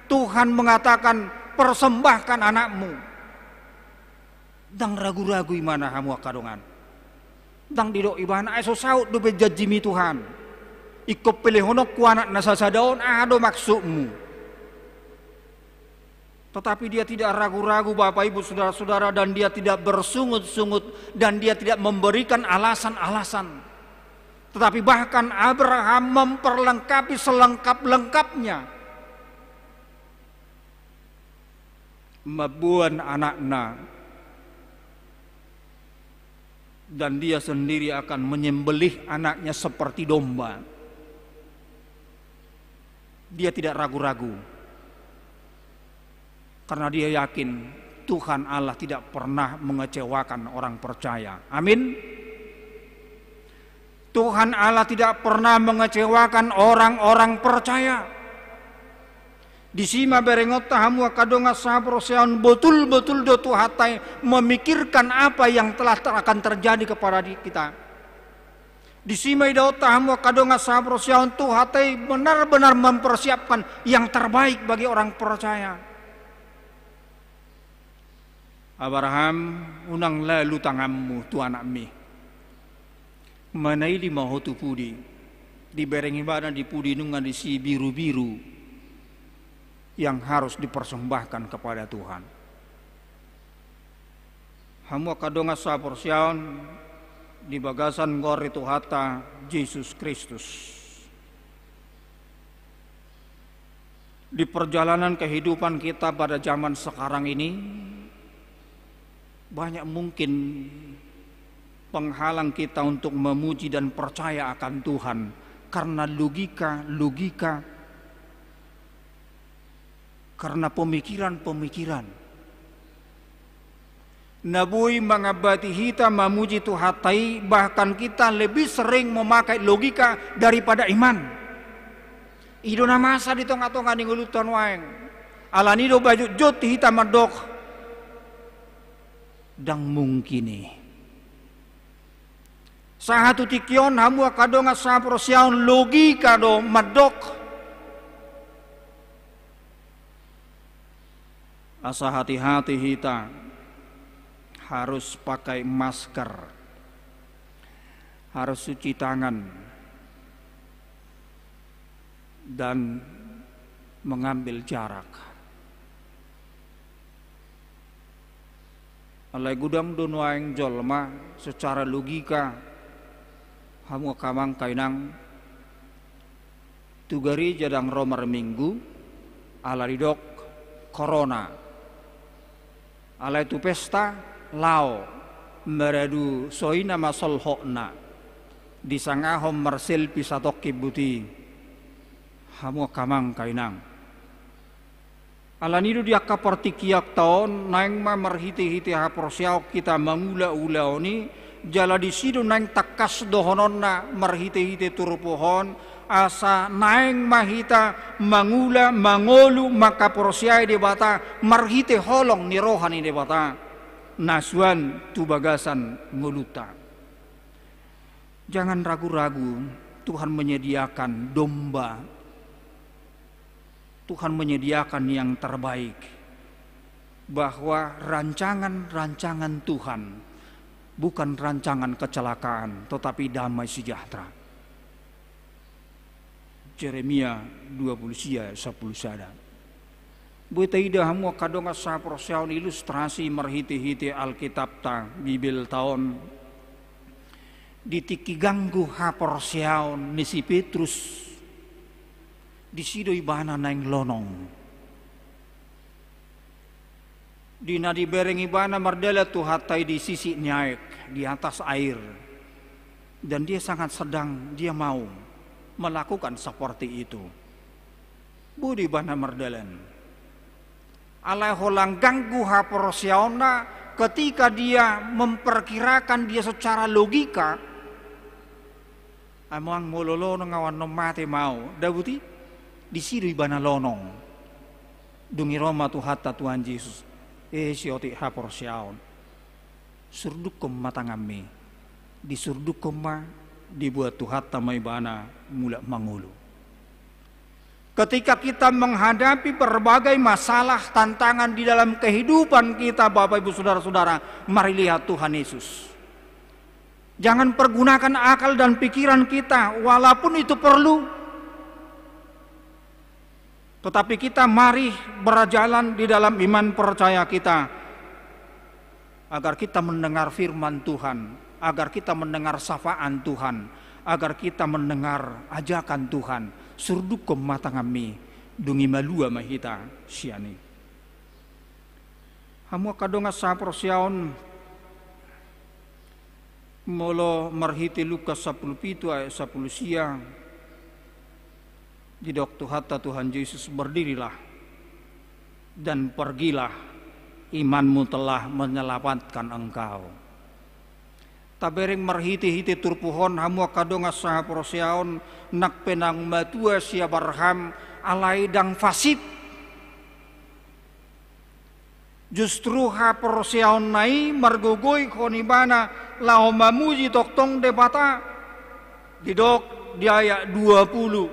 Tuhan mengatakan, persembahkan anakmu. Ndang ragu-ragu ibana hamu angka dongan. Ndang didok ibana, ai so saut dope janjimi Tuhan. Ingkon pelehononku anak na sasada on, aha do maksudmu? Tetapi dia tidak ragu-ragu, Bapak, Ibu, Saudara-saudara, dan dia tidak bersungut-sungut, dan dia tidak memberikan alasan-alasan. Tetapi bahkan Abraham memperlengkapi selengkap-lengkapnya. Mamboan anakna, dan dia sendiri akan menyembelih anaknya seperti domba. Dia tidak ragu-ragu, karena dia yakin Tuhan Allah tidak pernah mengecewakan orang percaya. Amin. Tuhan Allah tidak pernah mengecewakan orang-orang percaya. Disi ma berengonta, hamu angka dongan sahaporseaon, botul-botul do Tuhanta i memikirkan apa yang telah ter-, akan terjadi kepada di-, kita. Disi ma idaonta, hamu angka dongan sahaporseaon, Tuhanta i benar-benar mempersiapkan yang terbaik bagi orang percaya. Abraham, unang lalu tanganmu tu anakmi. Manaili ma ho tu pudi. Dibereng ibana di pudi, nunga disi birubiru yang harus dipersembahkan kepada Tuhan. Hamu angka dongan sahaporseaon di bagasan goar ni Tuhanta Jesus Kristus. Di perjalanan kehidupan kita pada zaman sekarang ini, banyak mungkin penghalang kita untuk memuji dan percaya akan Tuhan karena logika-logika, karena pemikiran-pemikiran. Na boi mangambati hita mamuji Tuhanta i, bahkan kita lebih sering memakai logika daripada iman. I do na masa di tonga-tonga ni ngolunta nuaeng. Alani i do bajutjut hita mandok, ndang mungkin i. Sahat tu tingki on, hamu angka dongan sahaporseaon, logika do mandok. Asa hati-hati hita, harus pakai masker, harus cuci tangan, dan mengambil jarak. Alai godang do nuaeng jolma secara logika, hamu angka amang, angka inang, tu gareja ndang ro marminggu, ala didok corona. Alai tu pesta, laho, maradu soina ma solhotna, disangahon marselfie satongkin buti, hamu angka amang, angka inang. Alani i do di angka partingkianta on, naeng ma marhite-hite haporseaon hita mangula ulaon i, jala disi do naeng tangkas dohononna marhite-hite turpuk on, asa naeng ma hita mangula, mangolu, mangkaporseai Debata marhite holong ni roha ni Debata na suan tu bagasan ngolunta. Jangan ragu-ragu, Tuhan menyediakan domba. Tuhan menyediakan yang terbaik, bahwa rancangan-rancangan Tuhan bukan rancangan kecelakaan, tetapi damai sejahtera. Jeremia dua puluh sia, sampulu sada. Boi taida hamu angka dongan sahaporseaon ilustrasi marhite-hite Alkitabta, Bibelta on. Di tingki ganggu haporseaon ni si Petrus, disi do ibana naeng lonong. Di na dibereng ibana mardalan Tuhanta i di sisi ni aek, di atas air. Dan dia sangat sedang, dia mau melakukan seperti itu. Boi do ibana mardalan. Alai holan ganggu haporseaonna ketika dia memperkirakan dia secara logika, "Amang, molo lonong ahu annon mate ma ahu." Nda boti, disi do ibana lonong. Dung i ro ma Tuhanta Tuhan Jesus, "E siotik haporseaon, surdukkon ma tanganmi." Disurdukkon ma, diboan Tuhanta ma ibana mulak mangolu. Ketika kita menghadapi berbagai masalah, tantangan di dalam kehidupan kita, Bapak, Ibu, Saudara-saudara, mari lihat Tuhan Yesus. Jangan pergunakan akal dan pikiran kita, walaupun itu perlu. Tetapi kita mari berjalan di dalam iman percaya kita, agar kita mendengar firman Tuhan, agar kita mendengar sapaan Tuhan, agar kita mendengar ajakan Tuhan. Surdukkon ma tanganmi, dung i malua ma hita sian i. Hamu angka dongan sahaporseaon, molo marhite Lukas sampulu pitu ayat sampulu sia, didok Tuhanta Tuhan Jesus, "Berdirilah dan pergilah, imanmu telah menyelamatkan engkau." Tabereng marhite-hite turpuk on, hamu angka dongan sahaporseaon, nang pe naung matua si Abraham, alai ndang fasip. Justru haporseaonna i margogoihon ibana laho mamuji tongtong Debata. Didok di ayat dua pulu,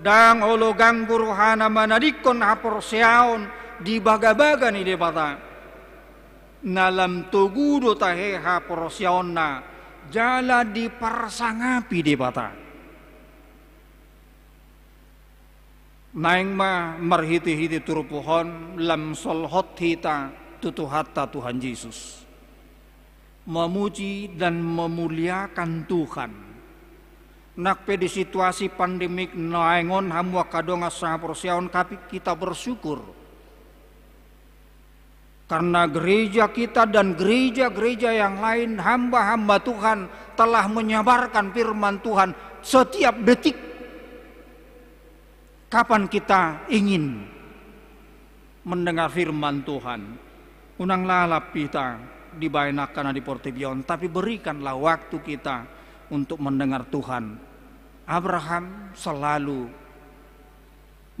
"Ndang olo ganggu rohana manadingkon haporseaon di bagabaga ni Debata. Na lam togu do tahe haporseaonna, jala diparsangapi Debata." Naeng ma marhite-hite turpuk on lam solhot hita tu Tuhanta Tuhan Jesus, mamuji dan memuliakan Tuhan. Nang pe di situasi pandemik naeng on, hamu angka dongan sahaporseaon, tapi kita bersyukur. Karena gereja kita dan gereja-gereja yang lain, hamba-hamba Tuhan telah menyebarkan firman Tuhan setiap detik. Kapan kita ingin mendengar firman Tuhan, unang lalap hita dibahen angka na di portibi on, tapi berikanlah waktu kita untuk mendengar Tuhan. Abraham selalu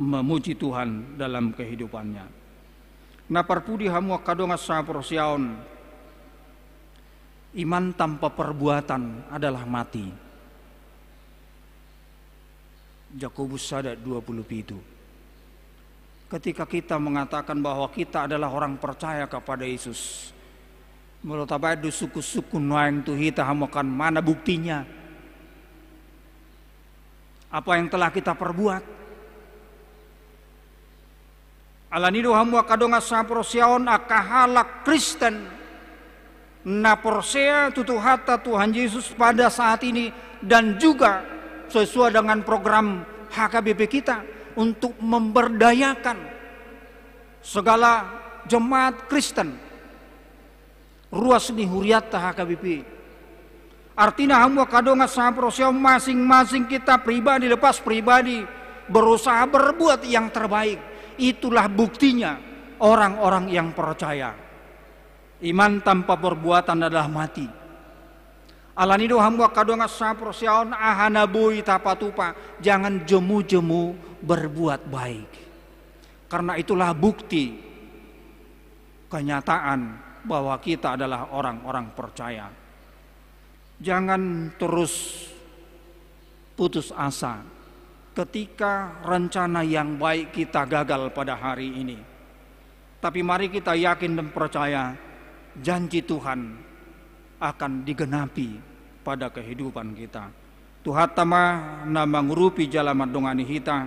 memuji Tuhan dalam kehidupannya. Na parpudi, hamu angka dongan sahaporseaon, iman tanpa perbuatan adalah mati. Jakobus sada dua pulu pitu. Ketika kita mengatakan bahwa kita adalah orang percaya kepada Yesus, molo tabahen do sungkun-sungkun naeng tu hita, hamu angka, mana buktinya? Apa yang telah kita perbuat? Alani do, hamu angka dongan sahaporseaon, angka halak Kristen na porsea tu Tuhanta Tuhan Jesus pada saat ini, dan juga sesuai dengan program H K B P kita untuk memberdayakan segala jemaat Kristen ruas ni hurianta H K B P. Artina, hamu angka dongan sahaporseaon, masing-masing kita pribadi lepas pribadi berusaha berbuat yang terbaik. Itulah buktinya orang-orang yang percaya. Iman tanpa perbuatan adalah mati. Alani do, hamu angka dongan sahaporseaon, aha na boi tapatupa, jangan jemu-jemu berbuat baik. Karena itulah bukti kenyataan bahwa kita adalah orang-orang percaya. Jangan terus putus asa ketika rencana yang baik kita gagal pada hari ini. Tapi mari kita yakin dan percaya, janji Tuhan akan digenapi pada kehidupan kita. Tuhanta ma na mangurupi jala mandongani hita.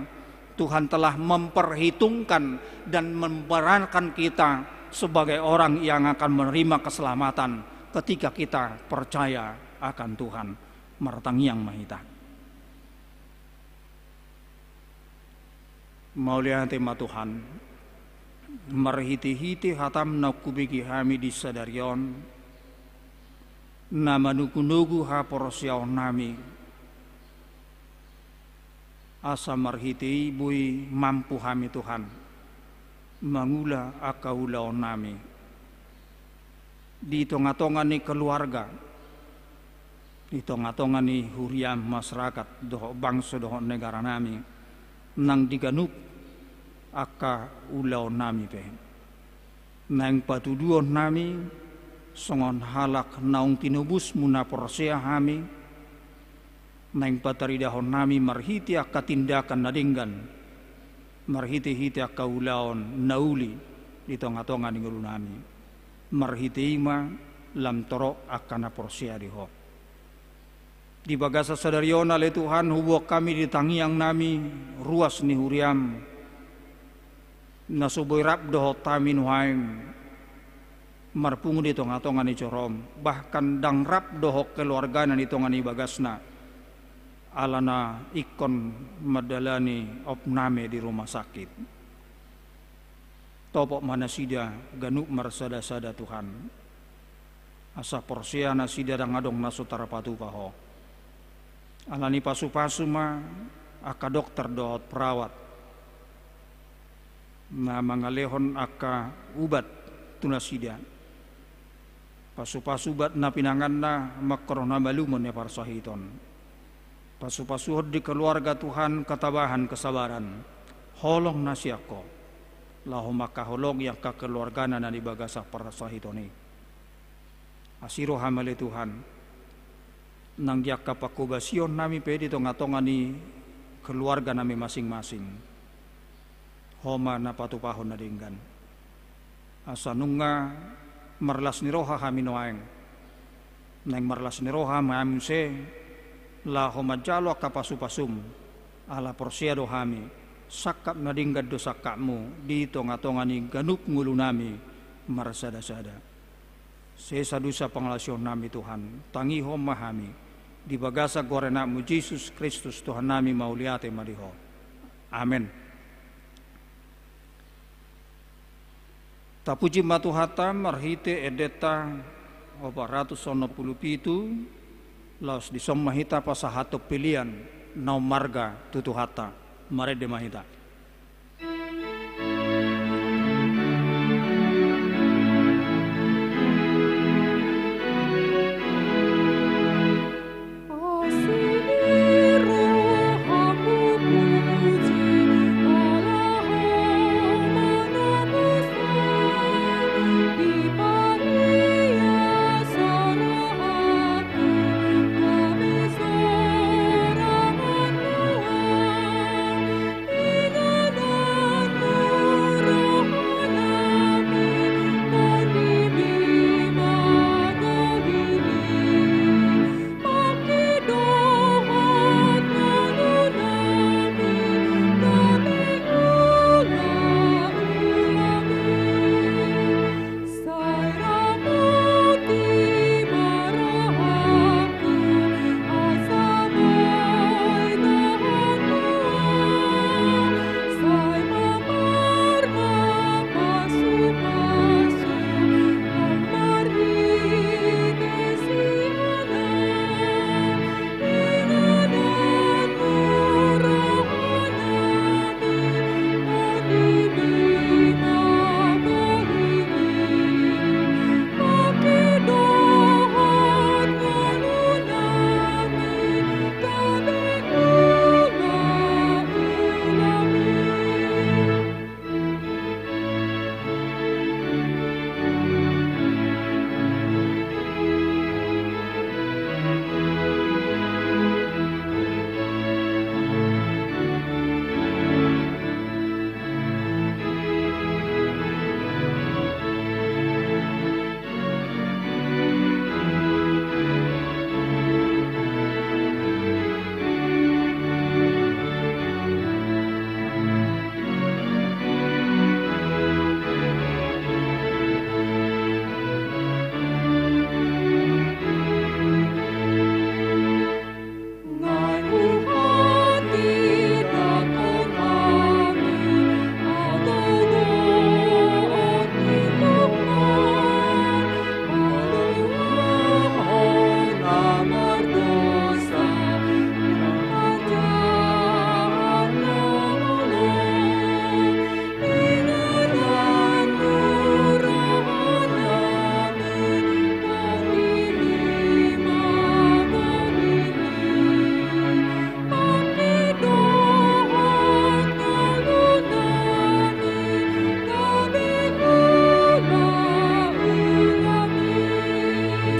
Tuhan telah memperhitungkan dan membenarkan kita sebagai orang yang akan menerima keselamatan ketika kita percaya akan Tuhan. Martangiang ma hita. Mauliate ma Tuhan, marhite-hite hataM na hubege hami di sadari on, na manogu-nogu haporseaonnami, asa marhite i boi mampu hami, Tuhan, mangula angka ulaonnami di tonga-tonga ni keluarga, di tonga-tonga ni huria, masyarakat dohot bangso dohot negaranami, nang di ganup angka ulaonnami pe. Naeng patuduhonnami songon halak naung tinobusMu na porsea hami, naeng pataridahonnami marhite angka tindakan na denggan, marhite-hite angka ulaon na uli di tonga-tonga ni ngolunami. Marhite i ma lam torop angka na porsea di Ho. Di bagasan sadari on ale Tuhan, huboan hami di tangiangnami ruas ni huriaM, Na so boi rap dohot hami nuaeng marpungu di tonga-tonga ni joroM, bahkan ndang rap dohot keluargana di tonga ni bagasna, alana ingkon mandalani opname di rumah sakit. Topot ma nasida ganup marsada-sada, Tuhan, asa porsea nasida ndang adong na so tarpatupa Ho. Alani pasu-pasu ma angka dokter dohot perawat na mangalehon angka ubat tu nasida. Pasu-pasu ubat na pinanganna mangkorhon hamalumon ni parsahiton. Pasu-pasuhon di keluarga, Tuhan, ketabahan, kesabaran. Holong na sian Ho, laho mangkaholongi angka keluargana na di bagasan parsahiton i. Asi rohaM ale, Tuhan, nang di angka panghobasionnami pe di tonga-tonga ni keluarganami masing-masing. Ho ma na patupahon na denggan. Asa nunga marlas ni roha hami nuaeng, naeng marlas ni roha ma hami muse, laho manjalo angka pasu-pasuM, ala porsea do hami, sangkap na denggan do sangkapMu di tonga-tonga ni ganup ngolunami marsada-sada. Sesa dosa pangalaosionnami, Tuhan, tangihon ma hami, di bagasan goar ni AnakMu Jesus Kristus Tuhannami, mauliate ma di Ho. Amen. Tapuji ma Tuhanta marhite endenta opat ratus onom pulu pitu, laos dison ma hita pasahathon pelean na ummarga tu Tuhanta. Marende ma hita.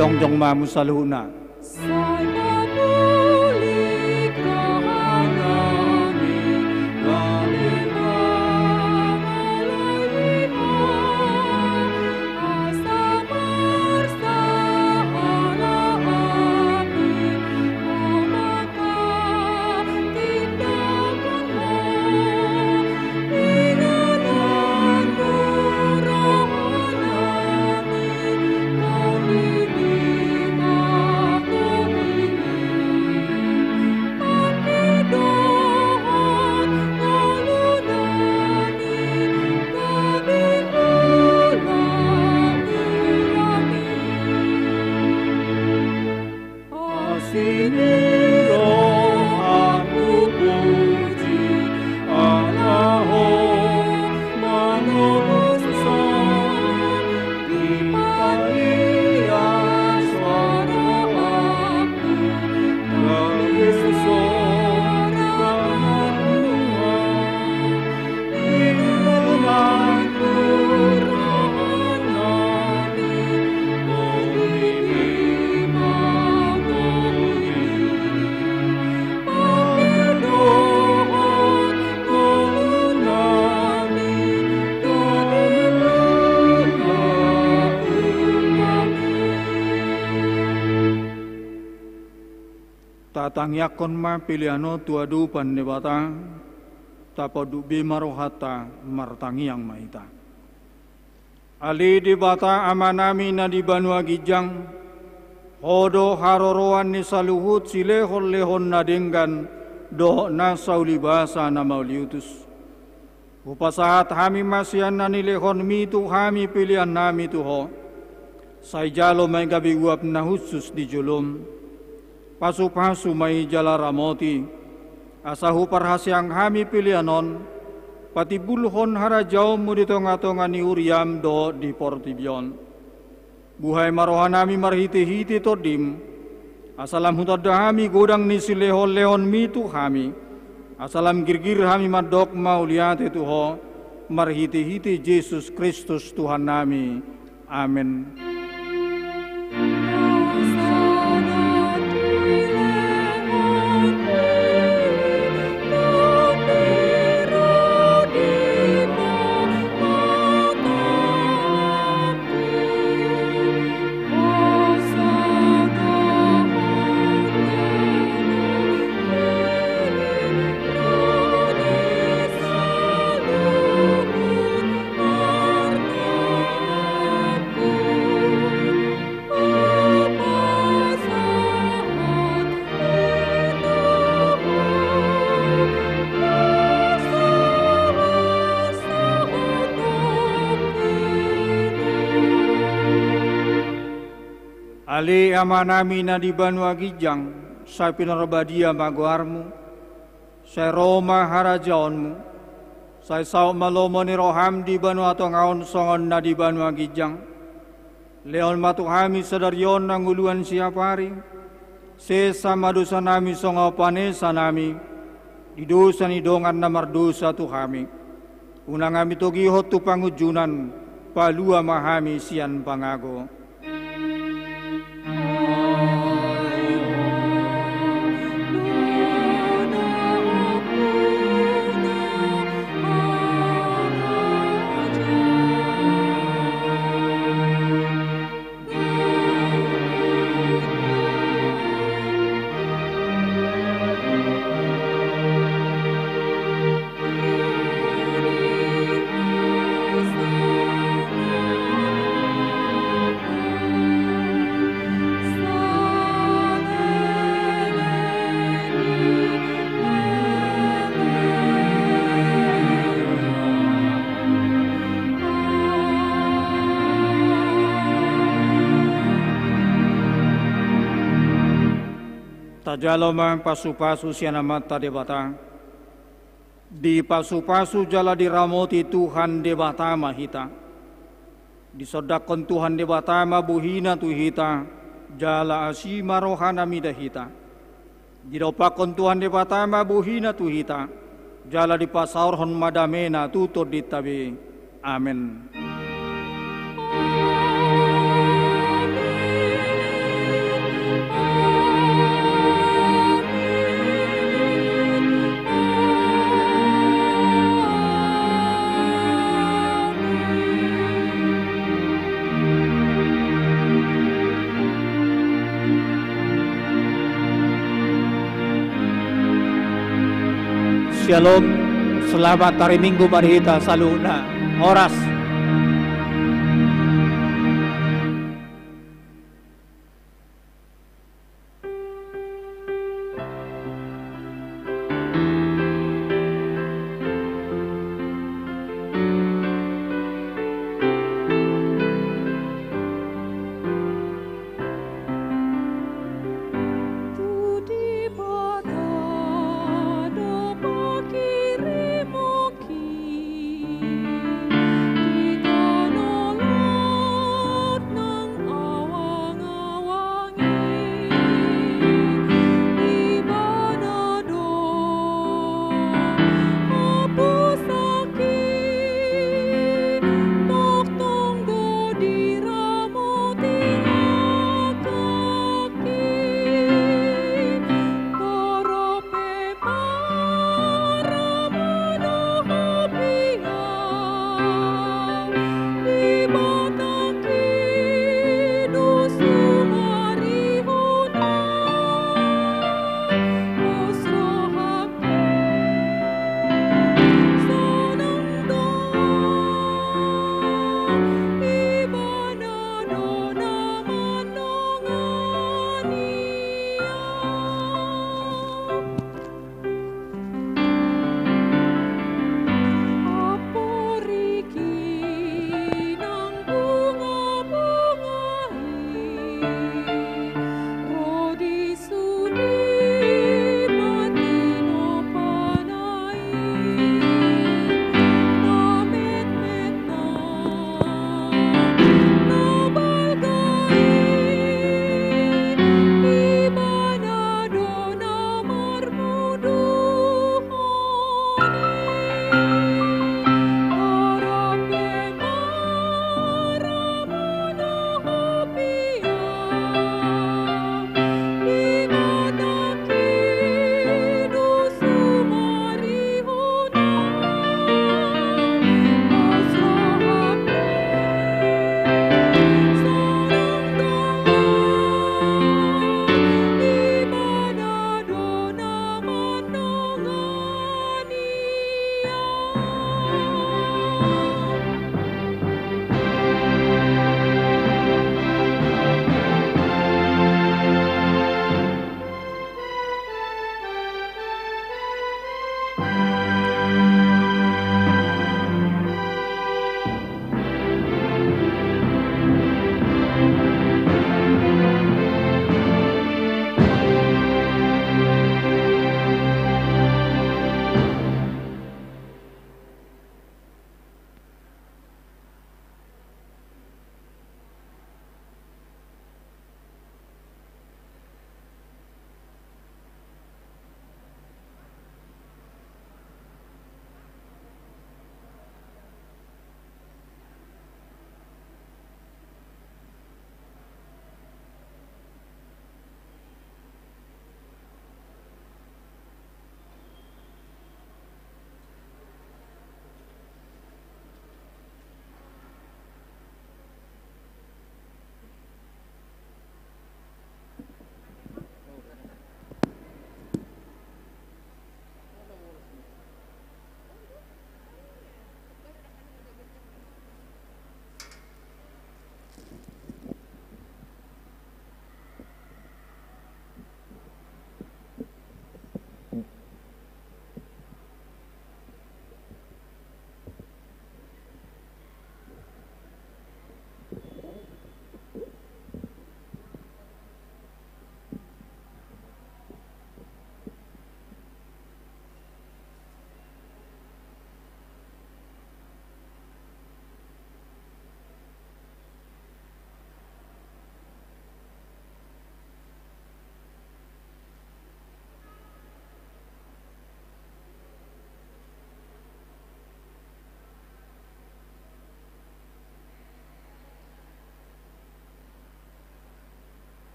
Jongjong ma hamu saluhutna. Tangiangkon ma pelean on tu adopan Debata. Tapunduk be ma rohanta, martangiang ma hita. Ale Debata Amanami na di banua ginjang, Ho do haroroan ni saluhut silehonlehon na denggan dohot na saulibasa na mauliutus. Hupasahat hami ma sian na nilehonmi tu hami peleannami tu Ho. Sai jalo ma i gabe uap na hushus di jolom. Pasupasu ma i jala ramoti, asa huparhaseang hami pelean on patimbulhon harajaonmu di tongatonga ni huriam dohot di portibi on. Buhai ma rohanami marhitehite Tondim, asa lam hutanda hami godang ni silehonlehonmi tu hami, asa lam girgir hami mandok mauliate tu Ho, marhitehite Jesus Kristus Tuhannami. Amen. Ale Amanami na di banua ginjang, sai pinarbadia ma goarmu, sai ro ma harajaonmu, sai saut ma lomo ni roham di banua tonga on songon na di banua ginjang. Lehon ma tu hami sadari on hangoluan siapari, sesa ma dosanami songon panesanami di dosa ni dongan na mardosa tu hami. Unang hami togihon tu pangunjunan, palua ma hami sian pangago. Tajalo ma pasupasu sian Amanta Debata. Dipasupasu jala diramoti Tuhan Debata ma hita. Disondangkon Tuhan Debata ma bohina tu hita, jala asi ma rohana mida hita. Didompakkon Tuhan Debata ma bohina tu hita, jala dipasaorhon ma damena tu tondinta be. Amen. Syalom, selamat hari Minggu ma di hita saluhutna. Horas.